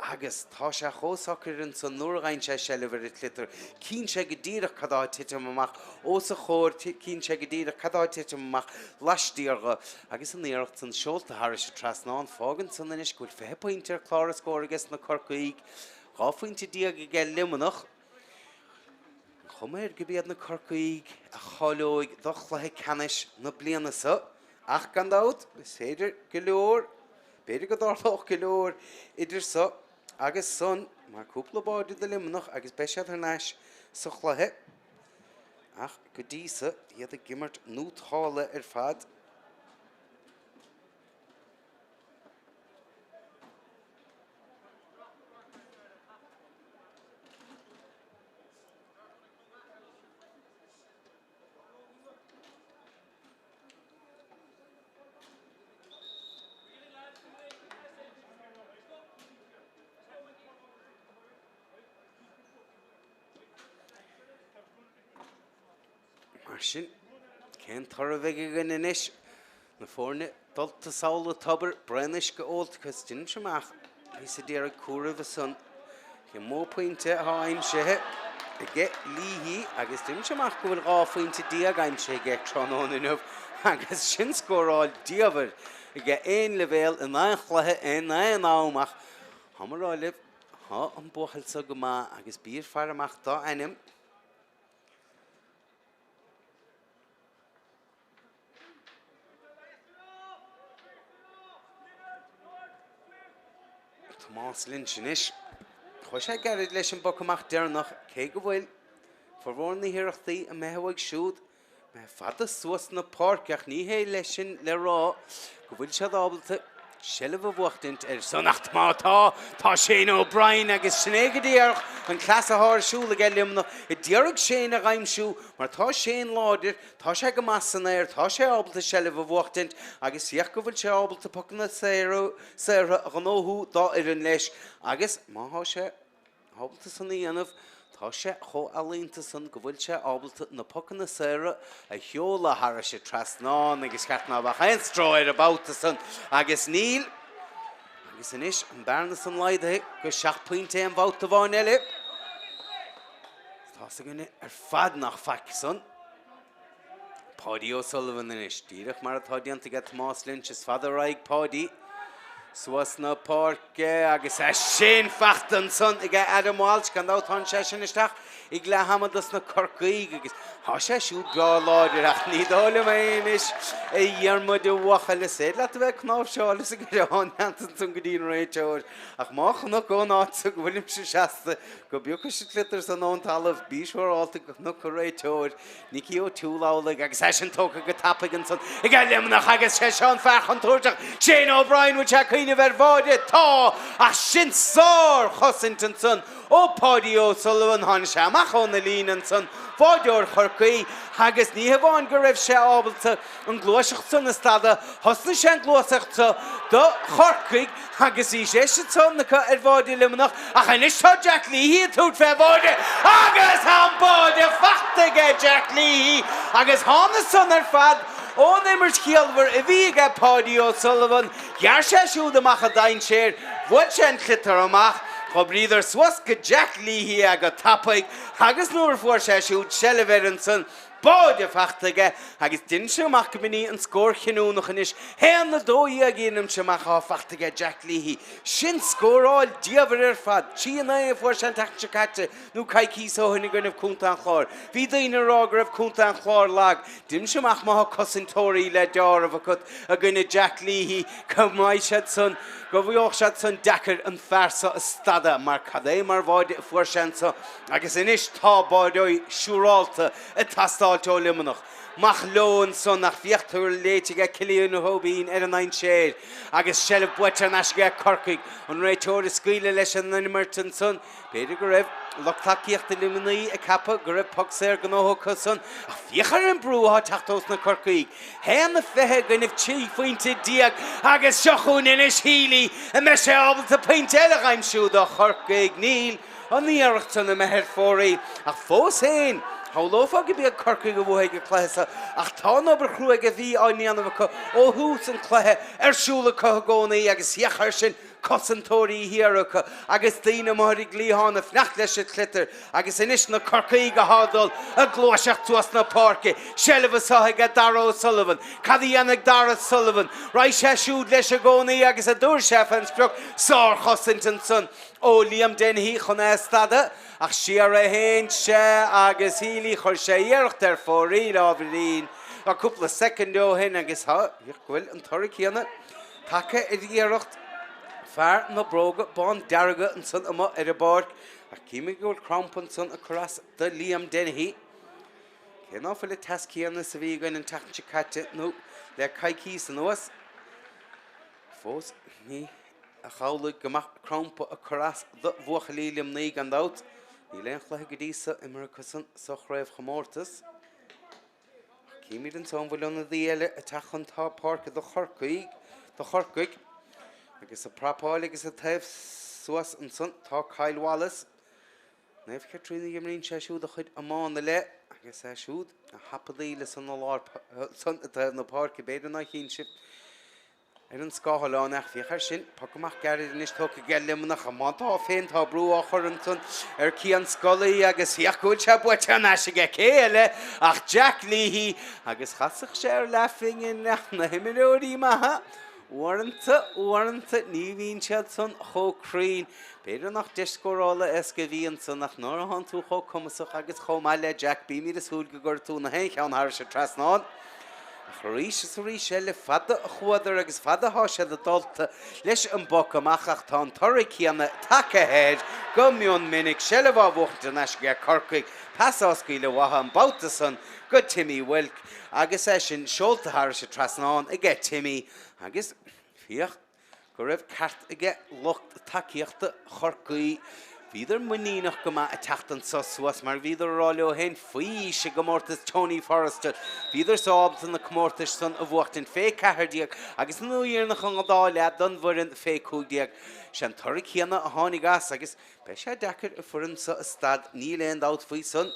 agus tá sé chomh socair ansan nuair a fhaigheann sé seilbh ar an tsliotar. Cíonn sé go díreach cad tá ag titim amach os a chomhair, cíonn sé go díreach cad tá ag titim amach laistiar dho agus an iarracht san seolta thairis an trasnán. Fágann san anois go bhfuil 20 pointe ar chlár a scóir aige sna Corcaígh, 12 phointe aige Luimneach. An chuma air gurb iad na Corcaígh a cháileoidh do chluiche ceannais na bliana seo ach gan dabht is féidir go leor, b'fhéidir go dtarlódh go leor idir seo agus san mar cúpla báide do Luimneach agus beidh siad thar n-ais sa chluiche ach go dtí so iad ag imirt nótála ar fad. Mar sin, cén toradh a bheidh againn anois? Na foirne dulta sall an tobar, braon uisce ólta acu is deinimse amach, bhíos a d'iarraidh comhaireamh ansan cé mó pointe atá aimsithe aige Leahy agus deinimse amach go bhfuil 12 phointe aimsithe aige tráthnóna inniu agus sin scóráil diamhair aige aon leibhéal in aon chluiche in aon am ach tá mé ag rá libh tá an buachaill seo go maith agus bí ag faire amach dá ainm. Tomás Lynch anois. Chuaigh sé gairid leis an bpoc amach deireanach, cé go bhfuil formhór na hiarrachtaí imithe uaidh siúd imithe fada suas na páirce ach ní hé leis sin le rá go bhfuil siad ábalta seilbh a bhuachtaint air san ach má tá, tá Shane O'Brien agus sin é go díreach an cleas atá ar siúl aige Luimneach a d'iarraidh Shane a dh'aimsiú mar tá Shane láidir, tá sé go maith san aer, tá sé ábalta seilbh a bhuachtaint agus féach go bhfuil sé ábalta pocanna saortha a ghnóthú dá fhoireann leis agus má thá sé ábalta san a dhéanamh. Tá sé chomh ealaíonta san go bhfuil sé ábalta na pocanna saora a sheoladh thairis an trasnán agus cheart ná beadh aon stró air an babhta san agus níl. Agus anois an bearna san laghdaithe go seacht bpointe aon bhabhta amháin eile. Tá's againne ar fad nach faic san. Páidí O'Sullivan anois, díreach mar atá déanta aige Tomás Lynch, is fada ar aghaidh Páidí suas na páirce agus é sin faighte ansan aige Adam Walsh, gan dabht tánn sé sin isteach ag leath ama dos na Corcaígh agus tá sé siúd breá láidir ach ní dóigh liom é anois a Dhiarmuid a bhuachaill, is féidir leat a bheith ag cnáimhseáil is ag gearán ansan go dtí an réiteoir ach má chonac ón áit so go bhfuilimse seasta go bpiocfadh an sliotar san ón talamh bí siúrálta go gcnoc an réiteoir Nicky O'Toole amhlaidh agus é sin tógtha go tapaidh ansan ag Luimneach agus sé seo an fear chontúirteach, Shane O'Brien, bhfuil sé ag cuimhneamh? smaoineamh ar bháide? Tá! Ach sin sár-chosaint ansan ó Pháidí O'Sullivan. Tháinig sé amach óna líne ansan, báideoir Chorcaí, agus ní hamháin go raibh sé ábalta an gluaiseacht san a stadadh, thosnaigh sé an gluaiseacht so do Chorcaigh agus bhí sé ansan acu ar bháide Luimneach ach anois tá Jack Leahy ag tabhairt fé bháide agus tá an báide fachta aige Jack Leahy agus tháinig san ar fad ón imirt chiallmhar a bhí aige Páidí O'Sullivan. Ghearr sé siúd amach an dainséar, bhuail sé an sliotar amach, dh'oibríodar suas go Jack Leahy é go tapaidh agus nuair a fuair sé siúd seilbh air ansan, Báide fachta aige agus deinimse amach go mb'in í an scór chinniúnach anois. 1, 12 dheinimse amach atá fachta aige Jack Leahy. Sin scóráil diamhair ar fad. 3, 9 a fuair sé an tseachtain seo caite nó coicíos ó shin i gcoinnibh Contae an Chláir. Bhí daoine ag rá go raibh Contae an Chláir lag. Deinimse amach má thá cosainteoirí le deáramh acu i gcoinne Jack Leahy go mbeidh siad san, go bhfaighidh siad san deacair an fear so a stadadh mar cad é mar bháide a fuair sé anso. Agus anois tá báideoirí siúrálta ag teastáilt ó Luimneach. Amach leo ansan ach féach toradh léite aige Cillian Tóibín ar an ndainséar agus seilbh buaite thar n-ais aige Corcaigh. An réiteoir ag scaoileadh leis an imirt ansan. B'fhéidir go raibh lucht tacaíochta Luimnigh ag ceapadh go raibh poc saor gnóthaithe acu san ach féach ar an brú atá ag teacht ós na Corcaígh. 1-20 i gcoinnibh 13 phointe agus seo chugainn anois Healy. An mbeidh sé ábalta pointe eile a dh'aimsiú do Chorcaigh? Níl. an iarracht san imithe ar fóraoil, ach fós féin, shamhlófá go b'iad Corcaigh a bhuafaidh an cluiche seo, ach tá an obair chruaidh a bhí á ndéanamh acu ó thús an chluiche ar siúl acu i gcónaí agus féach air sin, cosantóirí thiar acu agus daoine amuigh ar an gcliathán ag fanacht leis an tsliotar agus anois na Corcaígh athá ag dul ag gluaiseacht suas na páirce, seilbh anso aige Darragh O'Sullivan. Cad a dhéanfaidh Darragh Sullivan? Raghaidh sé siúd leis i gcónaí agus an dtabharfaidh sé fén sprioc? Sárchosaint ansan. Ó Liam Dennehy chun é a stadadh, ach siar a théann sé agus Healy, chuir sé iarracht ar fóraoil ábhairín cúpla soicind ó shin agus tá, go bhfuil an toradh céanna tagtha ar iarracht fear na bróga bándearga ansan amuigh ar an bpáirc ach címid go bhfuil crampa ansan ag cur as do Liam Dennehy. Cé ná fuil an teas céanna is a bhí againn an tseachtain seo caite nó le coicíos anuas, Fós ní hamhlaidh go mbeadh crampa ag cur as do bhuachaillí Luimnigh gan dabht. Níl aon chluiche go dtí so imeartha acusan sa chraobhchomórtas. Ach címid anso an bhfuil ionadaí eile ag teacht chun páirce do Chorcaigh, do Chorcaigh. Agus ag prapáil agus ag taobh suas ansan tá Kyle Wallace. Naomh Chaitríona a imríonn sé siúd a chuid iomána le agus é siúd ag hapadaíl ansan i lár ansan i dtaobh na páirce b'fhéidir nár chinn sibh ar an scáileán ach féach air sin, poc amach gairid anois tógtha aige Luimneach má tá féin tá brú á chur ansan ar Cian Scully agus féach go bhfuil sé buaite thar n-ais aige cé eile ach Jack Leahy agus chasfadh sé ar leathphingin ach na himreoirí maithe uaireanta, uaireanta ní bhíonn siad san chomh cruinn. B'fhéidir nach deis scórála éasca a bhí ansan ach nuair a thánn tú chomh cumasach agus chomh maith le Jack bímid ag súil go gcuirfidh tú na haon cheann thairis an trasnán. Ach arís is arís eile fada a chuadar agus fada athá siad ag dul leis an bpoc amach ach tá an toradh céanna tagtha air go mion minic. Seilbh á bhuachaint thar n-ais aige Corcaigh, pas á scaoileadh uathu an babhta san go Timmy Wilk agus é sin seolta thairis an trasnán aige Timmy agus féach go raibh ceart aige lucht tacaíochta Chorcaí. Bhíodar muiníneach go maith ag teacht anso suas mar bhíodar ag rá leo féin faoi aois i gcomórtas Tony Forristal. Bhíodar so ábalta na comórtais san a bhuachtaint fé 14 agus an uair dheireanach an dá leath don bhfoireann fé 15. Sé an toradh céanna a tháinig as agus beidh sé deacair an foireann so a stad, níl aon dabht faoi san.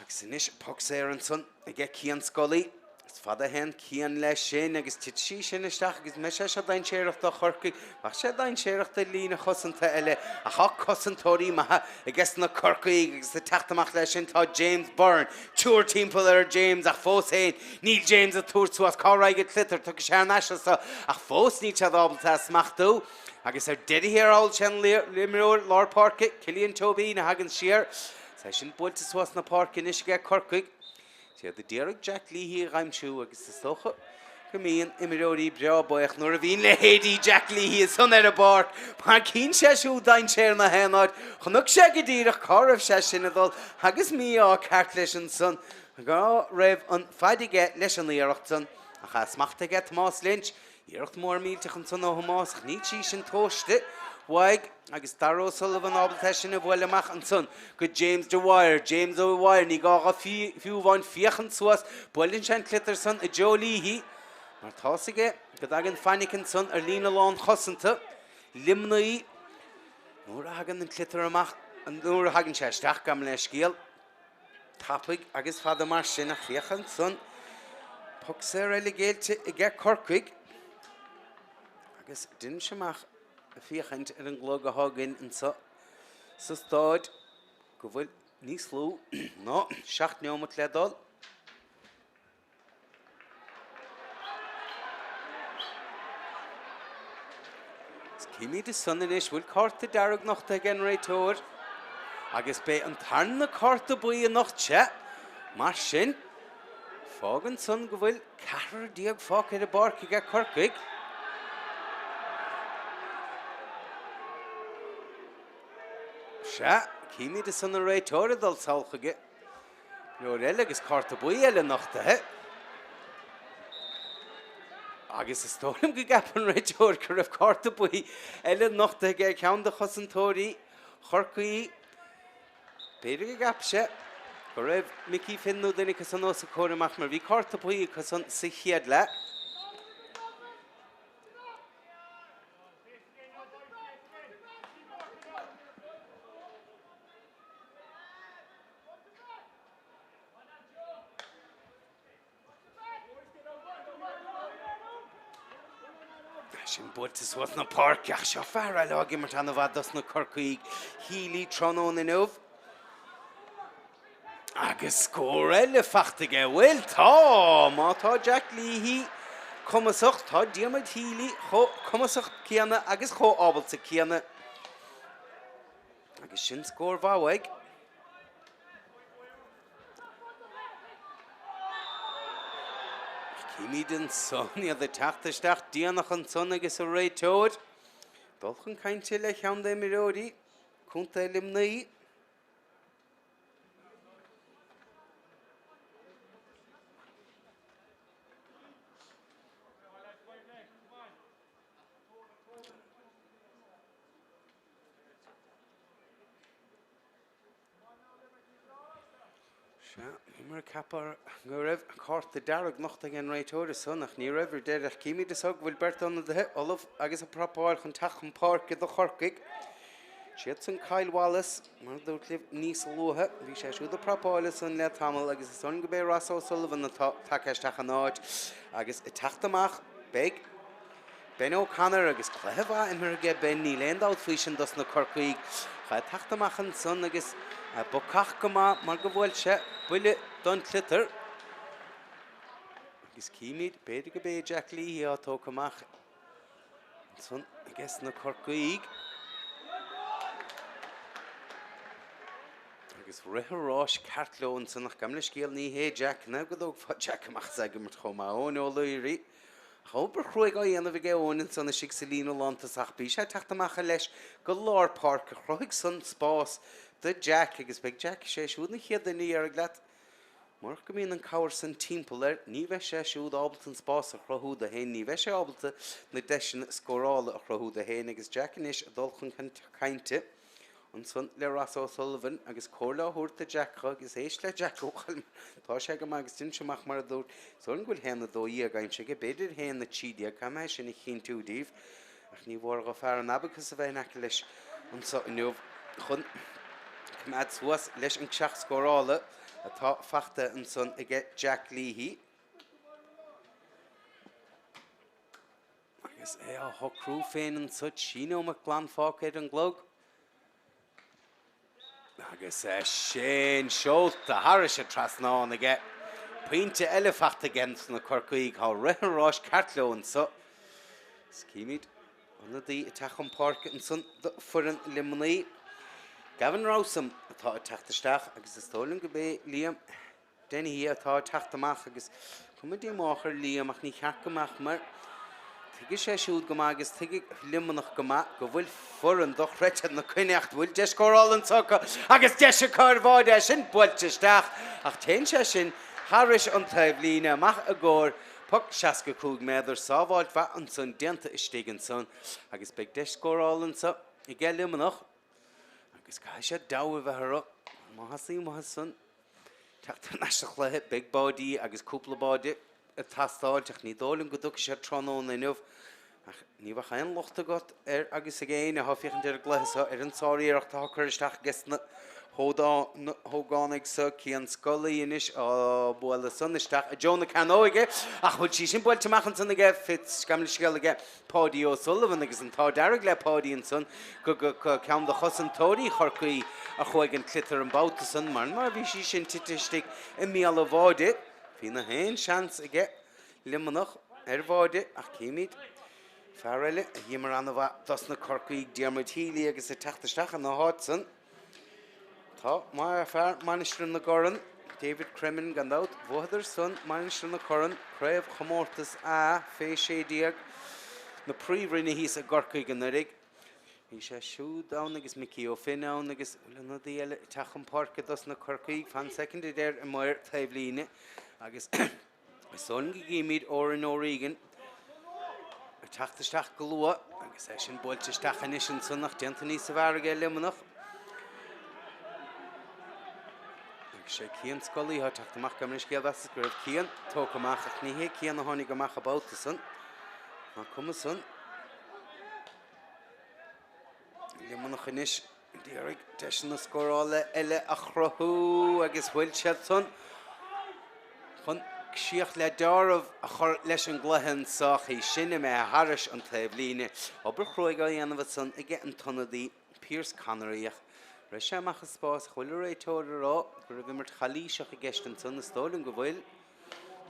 Agus anois poc saor ansan aige Cian Scully. Is fada a théann Cian leis sin agus titfidh sí sin isteach agus an mbeidh sé seo dainséarach do Chorcaigh. Bheadh sé dainséarach do líne chosanta eile ach tá cosantóirí maithe aige na Corcaígh agus ag teacht amach leis sin tá James Byrne. Triúr timpeall ar James ach fós féin níl James ag tabhairt suas cá raghaidh an tsliotar. Tiocfaidh sé thar n-ais anso ach fós níl siad ábalta é a smachtú. Agus ar deireadh thiar thall sé an imreoir lár páirce, Cillian Tóibín a thagann siar. Is é sin buailte suas na páirce anois aige Corcaigh. Is iad a d'iarraidh Jack Leahy a dh'aimsiú agus is dócha go mbíonn imreoirí breá buíoch nuair a bhíonn leithéidí Jack Leahy ansan ar an bpáirc mar chíonn sé siúd dainséar na haon áit. Chonaic sé go díreach cá raibh sé sin ag dul agus mí-ádh ceart leis ansan go raibh an faid aige leis an iarracht san. Ach é smachtaithe aige Tomás Lynch. Iarracht mhór millteach ansan ó Thomás ach níl sí sin tomhaiste uaidh agus Darragh O'Sullivan ábalta é sin a bhualadh amach ansan go James Dwyer. James O'Dwyer, ní gá dho fiú amháin féachaint suas, buaileann sé an sliotar san i dtreo Leahy mar tá's aige go dtagann fainic ansan ar líne lánchosanta Luimnigh nuair a thagann an sliotar amach, nuair a thagann sé isteach, gabh mo leithscéal. Tapaidh agus fada mar sin ach féach ansan, poc saor eile géillte aige Corcaigh agus deinim amach ag féachaint ar an gclog atá againn anseo sa stáid go bhfuil níos lú ná 7 neomat le dul. Címid ansan anois, bhfuil cárta dearg nochta ag an réiteoir agus b'é an tarna cárta buí anocht sea. Mar sin, fágann san go bhfuil ceathrar déag fágtha ar an bpáirc aige Corcaigh. Sea, címid ansan an réiteoir ag dul sall chuige. Imreoir eile agus cárta buí eile nochtaithe. Agus is dóigh liom go gceap an réiteoir go raibh cárta buí eile nochtaithe aige ar cheann de chosantóirí Chorcaí. B'fhéidir go gceap sé go raibh Mickey Finn nó duine acu san os a comhair amach mar bhí cárta buí acu san sa chéad leath. Sin buailte suas na páirce ach seo fear eile ag imirt ana-mhaith dos na Corcaígh, Healy tráthnóna inniu. Agus scór eile fachta aige. Bhuel tá! Má tá Jack Leahy cumasach, tá Diarmuid Healy chomh cumasach céanna agus chomh ábalta céanna. Agus sin scór mhaith uaidh. Címid ansan iad ag teacht isteach déanach ansan agus an réiteoir ag dul chun cainte le cheann d'imreoirí Contae Luimnigh. Sea, bhíomar ag ceapadh go raibh cárta dearg nochta ag an réiteoir ansan ach ní raibh ar deireadh. Ach címid anso go bhfuil beirt ionadaithe ullamh agus ag prapáil chun teacht chun páirce do Chorcaigh. Siadsan Kyle Wallace, mar a dúirt libh níos luaithe, bhí sé siúd ag prapáil ansan le tamall agus is dóigh liom go b'é Ross O'Sullivan atá tagtha isteach ina áit agus ag teacht amach beidh Ben O'Connor agus cluiche mhaith imeartha aige Ben, níl aon dabht faoi sin dos na Corcaígh. Chaithfidh teacht amach ansan agus bacach go maith mar go bhuail sé buille don tsliotar. Agus címid, b'fhéidir go b'é Jack Leahy atá tógtha amach ansan ages na Corcaígh. Agus rith an ráis ceart leo ansan ach gabh mo leithscéal ní hé Jack, ná go dtógfá Jack amach is é ag imirt chomh maith. Eoin Ó Laoire. Ach obair chruaidh á dhéanamh aige Eoin ansan istigh sa líne lántosach. Bhí sé ag teacht amach leis go lár páirce. Chruthaigh san spás do Jack agus beidh Jack, sé siúd an chéad duine a déarfaidh leat, murach go mbíonn an cabhair san timpeall air, ní bheidh sé siúd ábalta an spás a chruthú do fhéin, ní bheidh sé ábalta na deiseanna scórála a chruthú do fhéin agus Jack anois ag dul chun cainte. Ansan le Ross O'Sullivan agus comhairle á thabhairt do Jack agus éist le Jack ó tá sé go maith agus déanann sé amach mar a dúirt is dóigh liom go bhfuil 1-12 aimsithe aige, b'fhéidir 1-13, caithfidh mé é sin a chinntiú daoibh ach ní mhór dho fear an abacus a bheith in aice leis anso inniu chun coimeád suas leis an creach scórála atá fachta ansan aige Jack Leahy. Agus é á shocrú féin anso, 3 nóimeat glan fágtha ar an gclog. Agus é sin seolta thairis an trasnán aige. Pointe eile fachta aige sna Corcaígh. Tá rith an ráis ceart leo anso. Is címid ionadaí ag teacht chun páirce ansan do foireann Luimnigh. Gavin Rowsome atá ag teacht isteach agus is dóigh liom go b'é Liam Dennehy atá ag teacht amach agus cuma díomách ar Liam ach ní cheart go mbeadh mar tuigfidh sé siúd go maith agus tuigfidh Luimneach go maith go bhfuil foireann dochreidte ina gcoinne ach bhfuil deis scórála anseo acu agus deis acu ar bháide é sin buailte isteach ach téann sé sin thairis an taobhlíne amach i gcomhair. Poc 65 méadar, sábháilt mhaith ansan déanta istigh ansan agus beidh deis scórála anso aige Luimneach agus caithfidh siad deabhadh a bheith orthu má thosaíonn uathu san teacht thar n-ais sa chluiche. Beidh báidí agus cúpla báide ag teastáilt ach ní dóigh liom go dtiocfaidh siad tráthnóna inniu. Ach ní bheadh aon locht agat air agus ag éinne atá ag féachaint ar an gcluiche seo ar an tsár-iarracht atá curtha isteach aige sna hógánaigh seo. Cian Scully anois á bualadh san isteach i dtreo na cearnóige ach bhfuil sí sin buailte amach ansan aige Fitz, gabh mo leithscéal aige Páidí O'Sullivan agus an t-ádh dearg le Páidí ansan go go ceann de chosantóirí Chorcaí a chuaigh an sliotar an babhta san mar má bhí sí sin tite istigh i mbéal an bháide bhí na haon seans aige Luimneach ar bháide ach címid fear eile a d'imir an-mhaith dos na Corcaígh, Diarmuid Healy agus ag teacht isteach ina háit san tá mar fear Mainistir na gCorn, David Cremin gan dabht. Bhuadar san Mainistir na Corann craobhchomórtas A fé 16 na príomhroinne thíos i gCorcaigh anuraidh. Bhí sé siúd ann agus Mickey Ó Finn ann agus bhfuil ionadaí eile ag teacht chun páirce dos na Corcaígh. Fan soicind a deir an maor taobhlíne agus Is dóigh liom go gcímid Odhrán O'Regan ag teacht isteach go luath agus é sin buailte isteach anois ansan ach déanta níosa bhfearr aige Luimneach. Agus sé Cian Scully atá ag teacht amach gabh mo leithscéal mheasas go raibh Cian tógtha amach ach ní hé Cian a tháinig amach an babhta san. Ná cuma san. Luimneach anois ag iarraidh deiseanna scórála eile a chruthú agus bhfuil siad san chun críoch le deáramh a chur leis an gcluiche anso ach í sin imithe thairis an taobhlíne. Obair chruaidh á dhéanamh ansan aige an t-ionadaí Pearse Connery ach rith sé amach as spás ach bhfuil an réiteoir ag rá go raibh imirt chalaoiseach i gceist ansan? Is dóigh liom go bhfuil.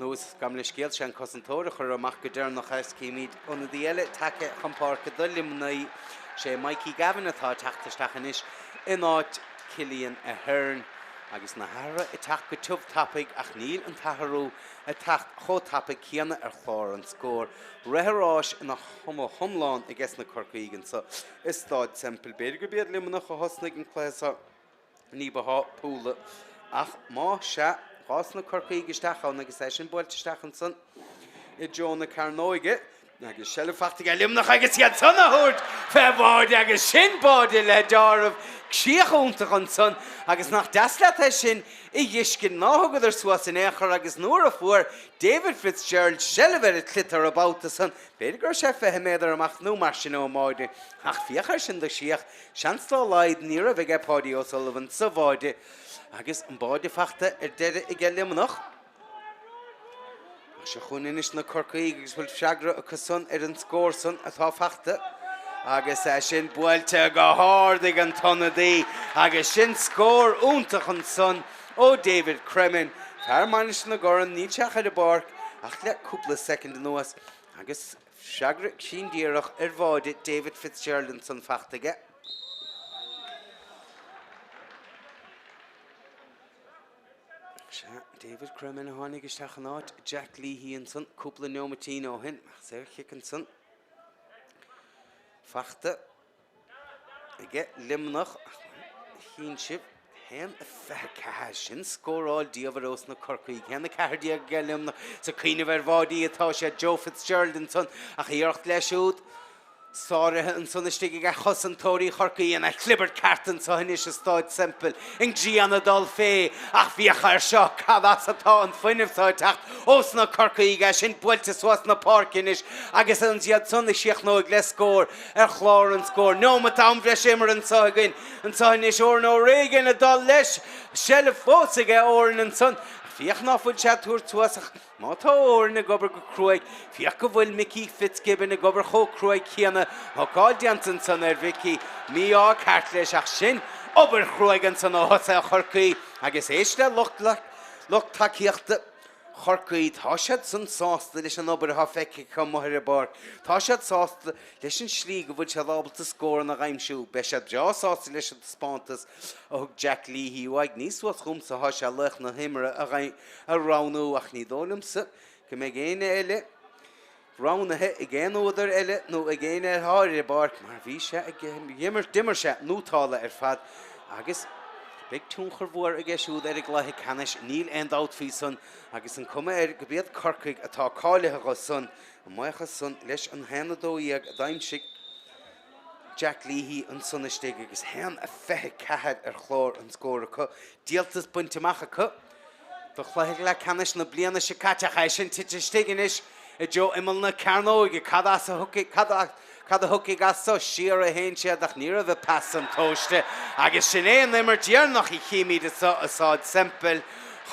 Nó is gabh mo leithscéal, sé an cosantóir a chuir amach go deireanach é is címid ionadaí eile tagtha chun páirce do Luimnigh. Sé Mikey Gavin atá ag teacht isteach anois in áit Cillian Ahern. Agus na hathruithe ag teacht go tiubh tapaidh ach níl an t-athrú ag teacht chomh tapaidh céanna ar chlár an scóir. Rith an ráis ina hiomlán aige sna Corcaígh anso i Stáid Semple. B'fhéidir gurb iad Luimneach a thosnaigh an cluiche seo. ní ba thapúla. Ach má sea, dh'fhás na Corcaígh isteach ann agus é sin buailte isteach ansan i dtreo na cearnóige agus seilbh fachta aige Luimneach agus iad san á thabhairt fé bháide agus sin báide le deáramh críoch iontach ansan agus nach deas leat é sin a dh'fheiscint ná thugadar suas in aon chor agus nuair a fuair David Fitzgerald seilbh ar an tsliotar an babhta san b'fhéidir go raibh sé 20 méadar amach nó mar sin ón mbáide ach féach air sin do chríoch Seans dá laghad ní raibh aige Páidí O'Sullivan sa bháide agus an báide fachta ar deireadh aige Luimneach. Ach seo chugainn anois na Corcaígh agus bhfuil freagra acu san ar an scór san atá fachta. Agus é sin buailte go hard ag an t-ionadaí agus sin scór iontach ansan ó David Cremin. Fear Mainistir na gCorn, níl sé ach ar an bpáirc ach le cúpla soicind anuas agus Freagra cruinn díreach ar bháide David Fitzgerald ansan fachta aige. Sea, David Cremin a tháinig isteach in áit Jack Leahy ansan cúpla neomaitín ó shin. Ach saorchic ansan fachta. Aige Luimneach ach chinn sibh 1-24 sin scóráil diamhair ós na Corcaígh. 1-14 aige Luimneach sa cuimhneamh ar bháidí atá sé Joe Fitzgerald ansan ach iarracht leis siúd sáraithe ansan istigh aige chosantóirí Chorcaí ina chlibirt ceart anso anois i Stáid Semple. An ghrian ag dul fé ach féach air seo cad as atá an fuinneamh seo ag teacht ós na Corcaígh é sin buailte suas na páirce anois agus an iad san a chríochnóidh le scór ar chlár an scóir. Neomat am bhreise imeartha anseo againn anseo anois. Odhrán O'Regan ag dul leis. Seilbh fós aige Odhrán ansan. Ach féach ná fuil sé ag tabhairt suas ach má tá Odhrán ag obair go cruaidh, féach go bhfuil Mickey Fitzgibbon ag obair chomh cruaidh céanna. Hocáil déanta ansan ar Mhickey. Mí-ádh ceart leis ach sin obair chruaidh ansan ó thosaithe Chorcaí agus éist le lucht lucht tacaíochta Chorcaí, tá siad san sásta leis an obair atá feicthe acu amuigh ar an bpáirc. Tá siad sásta leis an slí go bhfuil siad ábalta scóranna a aimsiú. Beidh siad breá sásta leis an taispeántas a thug Jack Leahy uaidh. Ní suas chughamsa atá sé laoch na himeartha a roghnú ach ní dóigh liomsa go mbeidh éinne eile roghnaithe ag aon údar eile nó ag éinne atá ar an bpáirc mar bhí sé ag imirt, d'imir sé nótála ar fad agus Beidh tionchar mhór aige siúd ar an gcluiche ceannais, níl aon dabht faoi san, agus an cuma air go b'iad Corcaigh atá cáilithe dho san, a mbuíochas san leis an 1-12 a d'aimsigh Jack Leahy ansan istigh agus 1-24 ar chlár an scóir acu. Díoltas bainte amach acu do chluiche leathcheannais na bliana seo caite ach é sin tite istigh anois i dtreo imeall na cearnóige. Cad as a thiocfaidh, cad as, cad a thiocfaidh as so? Siar a théann siad ach ní raibh an pas san tomhaiste agus sin é an imirt dheireanach a chímid anso i Sáid Semple.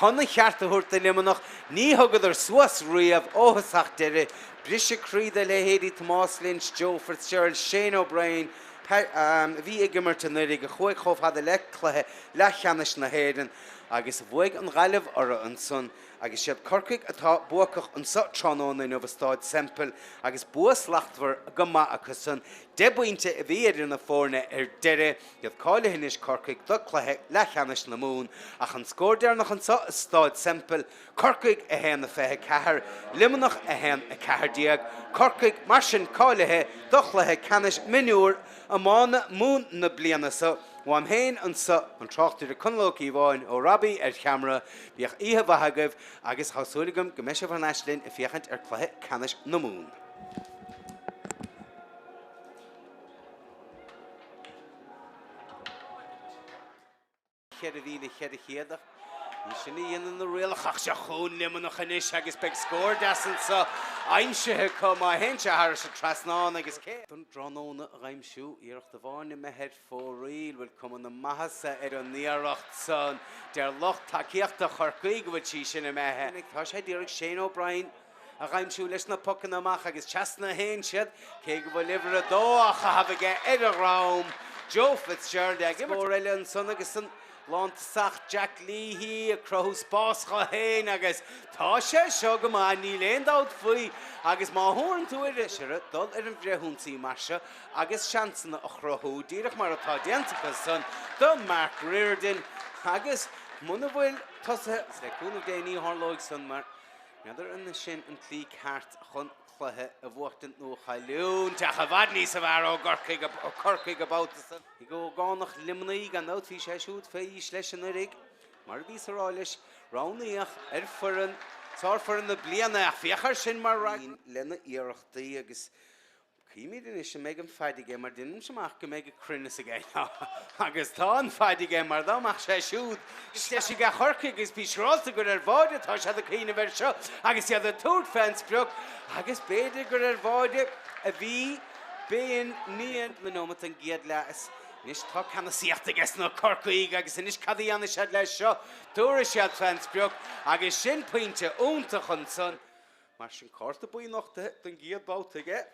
Chun an cheart a thabhairt do Luimneach, ní thugadar suas riamh ó thosach deireadh. Briseadh croí do leithéidí Tomás Lynch, Joe Fitzgerald, Shane O'Brien, a bhí ag imirt anuraidh, a chuaigh chomh fada le cluiche leathcheannais na hÉireann agus bhuaigh an Ghaillimh orthu ansan agus siad Corcaigh atá buacach anso tráthnóna inniu i Stáid Semple agus bua slachtmhar go maith acusan. 10 bpointe a bhí idir na foirne ar deireadh. Iad cáilithe anois Corcaigh do cluiche leathcheannais na Mumhan ach an scór deireanach anso i Stáid Semple, Corcaigh 1-24, Luimneach 1-14, Corcaigh mar sin cáilithe do chluiche ceannais mionúr iomána Mumhan na bliana seo. Uaim féin anso, an tráchtaire Conall Ó Cíobháin, ó Robbie ar cheamara, bíodh oíche mhaith agaibh agus tá súil agam go mbeidh sibh thar n-ais linn ag féachaint ar cluiche ceannais na Mumhan. 4,400 ach ní sin a dhéanann na rialacha ach seo chugainn Luimneach anois agus beidh scór deas anso aimsithe acu má théann sé thairis an trasnán agus cé don dtráthnóna a dh'aimsiú, iarracht amháin imithe ar fóraoil, bhfuil cuma na maitheasa ar an iarracht san. Deir lucht tacaíochta Chorcaí go bhfuil sí sin imithe. Tá sé d'iarraidh Shane O'Brien a dh'aimsiú leis na pocanna amach agus trasna a théann siad, cé go bhfuil uimhir a dó á chaitheamh aige ar a dhrom, Joe Fitzgerald ag imirt. Scór eile ansan agus an lántosach Jack Leahy ag cruthú spás dho fhéin agus tá sé seo go maith, níl aon dabht faoi agus má thabharann tú ar ais dul ar an bhfrithionsaí mar seo agus seansanna a chruthú, díreach mar atá déanta acu san do Mark Riordan agus muna bhfuil tosaithe le cúnamh Dé ní tharlóidh san mar N'fheadar an sin an tslí ceart chun cluiche a bhuachtaint nó a chailliúint, ach i bhfad níosa bhfearr ó gCorcaigh, ó Corcaigh an babhta san. Ag ógánach Luimnigh, gan dabht bhí sé siúd fé aois leis anuraidh, mar a bhíos a rá leis, roghnaíodh ar foireann, sárfhoireann na bliana, ach féach air sin mar fhreagra lena iarrachtaí agus Címid anois an mbeidh an faid aige mar deinimse amach go mbeidh an cruinneas aige agus tá an faid aige mar dá mbeadh sé siúd deis aige Chorcaigh agus bí siúráilte gur ar bháide atá siad ag cuimhneamh air seo agus iad ag tabhairt fén sprioc agus b'fhéidir gur ar bháide a bhí b'in ní na neomat an gcéad leath is anois tá ceannasaíocht aige sna Corcaígh agus anois cad a dhéanfaidh siad leis seo tabharfaidh siad fén sprioc agus sin pointe iontach ansan. Mar sin, cárta buí nochtaithe don gcéad babhta aige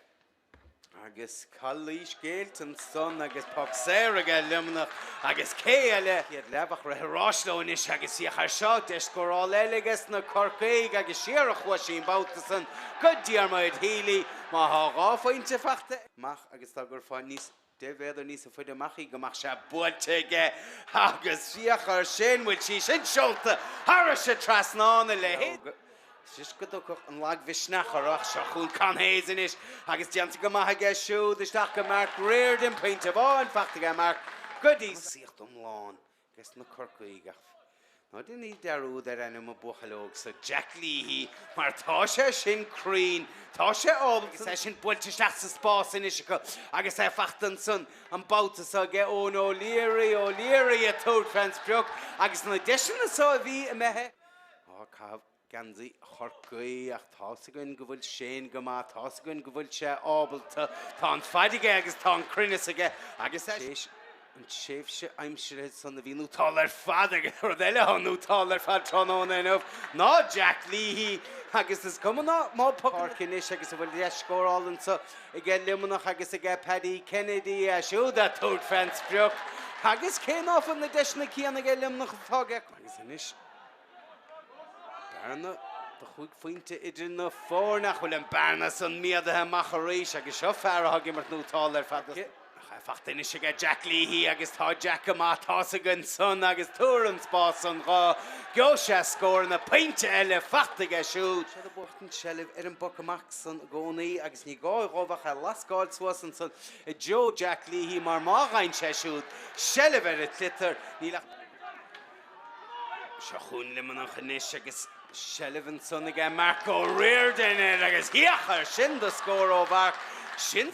agus calaois géillte ansan agus poc saor aige Luimneach agus cé eile? Chéad leath ach rith ar ais leo anois agus féach air seo, deis scórála eile aige sna Corcaígh agus siar a chuaigh sí an babhta san go Diarmuid Healy. Má thá dhá phointe fachta amach agus dá gcuirfeá níos 10 mhéadar níosa faide amach í go mbeadh sé buailte aige agus féach air sin, bhfuil sí sin seolta thairis an trasnán a leithéid. Is go dtugfadh an lagmhisneach orthu ach seo chugainn Con Hayes anois agus déanta go maith aige siúd isteach go Mark Riordan, pointe amháin fachta aige Mark go dtí saíocht iomlán Ges na Corcaígh ach ná déanaí dearúd ar ainm an buachaill óg so, Jack Leahy, mar tá sé sin cruinn, tá sé ábalta agus é sin buailte isteach sa spás anois acu agus é fachta ansan an babhta so aige Eoin O'Leary, O'Leary ag tabhairt fén sprioc agus na deiseanna so a bhí imithe á caitheamh. geansaí Chorcaí ach tá's againn go bhfuil Shane go maith, tá's againn go bhfuil sé ábalta, tá an faid aige agus tá an cruinneas aige agus théis an tréimhse aimsire san a bhí nótálta ar fad agus rud eile atá nótálta ar fad tráthnóna inniu ná Jack Leahy agus is cuma ná má páirc anois agus a bhfuil deis scórála anso aige Luimneach agus aige Paddy Kennedy é siúd ag tabhairt fén sprioc agus cé ná fuil na deiseanna céanna aige Luimneach atá aige agus anois Bearna de chúig phointe idir na foirne ach bhfuil an bearna san méadaithe amach arís agus seo fear atá ag imirt nótálta ar fad. Ach é fachta anois aige Jack Leahy agus tá Jack go maith, tá's againn san agus tabhair an spás san dho, gheobhaidh sé scóranna, pointe eile fachta aige siúd. Siad ag buachtaint seilbh ar an bpoc amach san i gcónaí agus ní gá dhóibh ach é lascáil suas ansan i dtreo Jack Leahy mar má fhaigheann sé siúd seilbh ar an tsliotar níl ach. Seo chugainn Luimneach anois agus seilbh ansan aige Mark O'Riordan air agus féach air sin do scór ó Mhark. Sin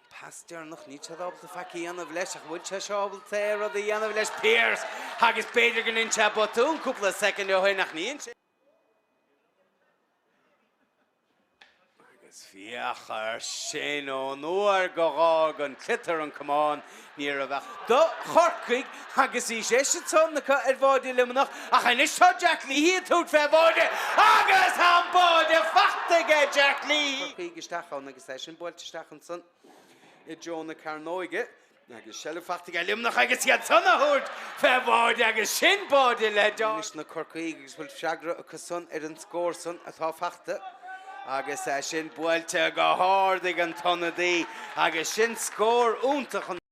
pas deireanach, níl siad ábalta faic a dhéanamh leis ach bhfuil sé seo ábalta aon rud a dhéanamh leis Pearse agus b'fhéidir go ndein sé botún cúpla soicind ó shin ach ní dhein sé. Agus féach air sin ón uair go dh'fhág an sliotar an camán, ní raibh ach. Do Chorcaigh agus bhí sé ansan acu ar bháide Luimneach ach anois tá Jack Leahy ag tabhairt fé bháide agus tá an báide fachta aige Jack Leahy! Corcaigh isteach ann agus é sin buailte isteach ansan i dtreo na cearnóige. Agus seilbh fachta aige Luimneach agus iad san a thabhairt fé bháide agus sin báide le Anois na Corcaígh agus bhfuil freagra acu san ar an scór san atá fachta agus é sin buailte go hard ag an t-ionadaí agus sin scór iontach an.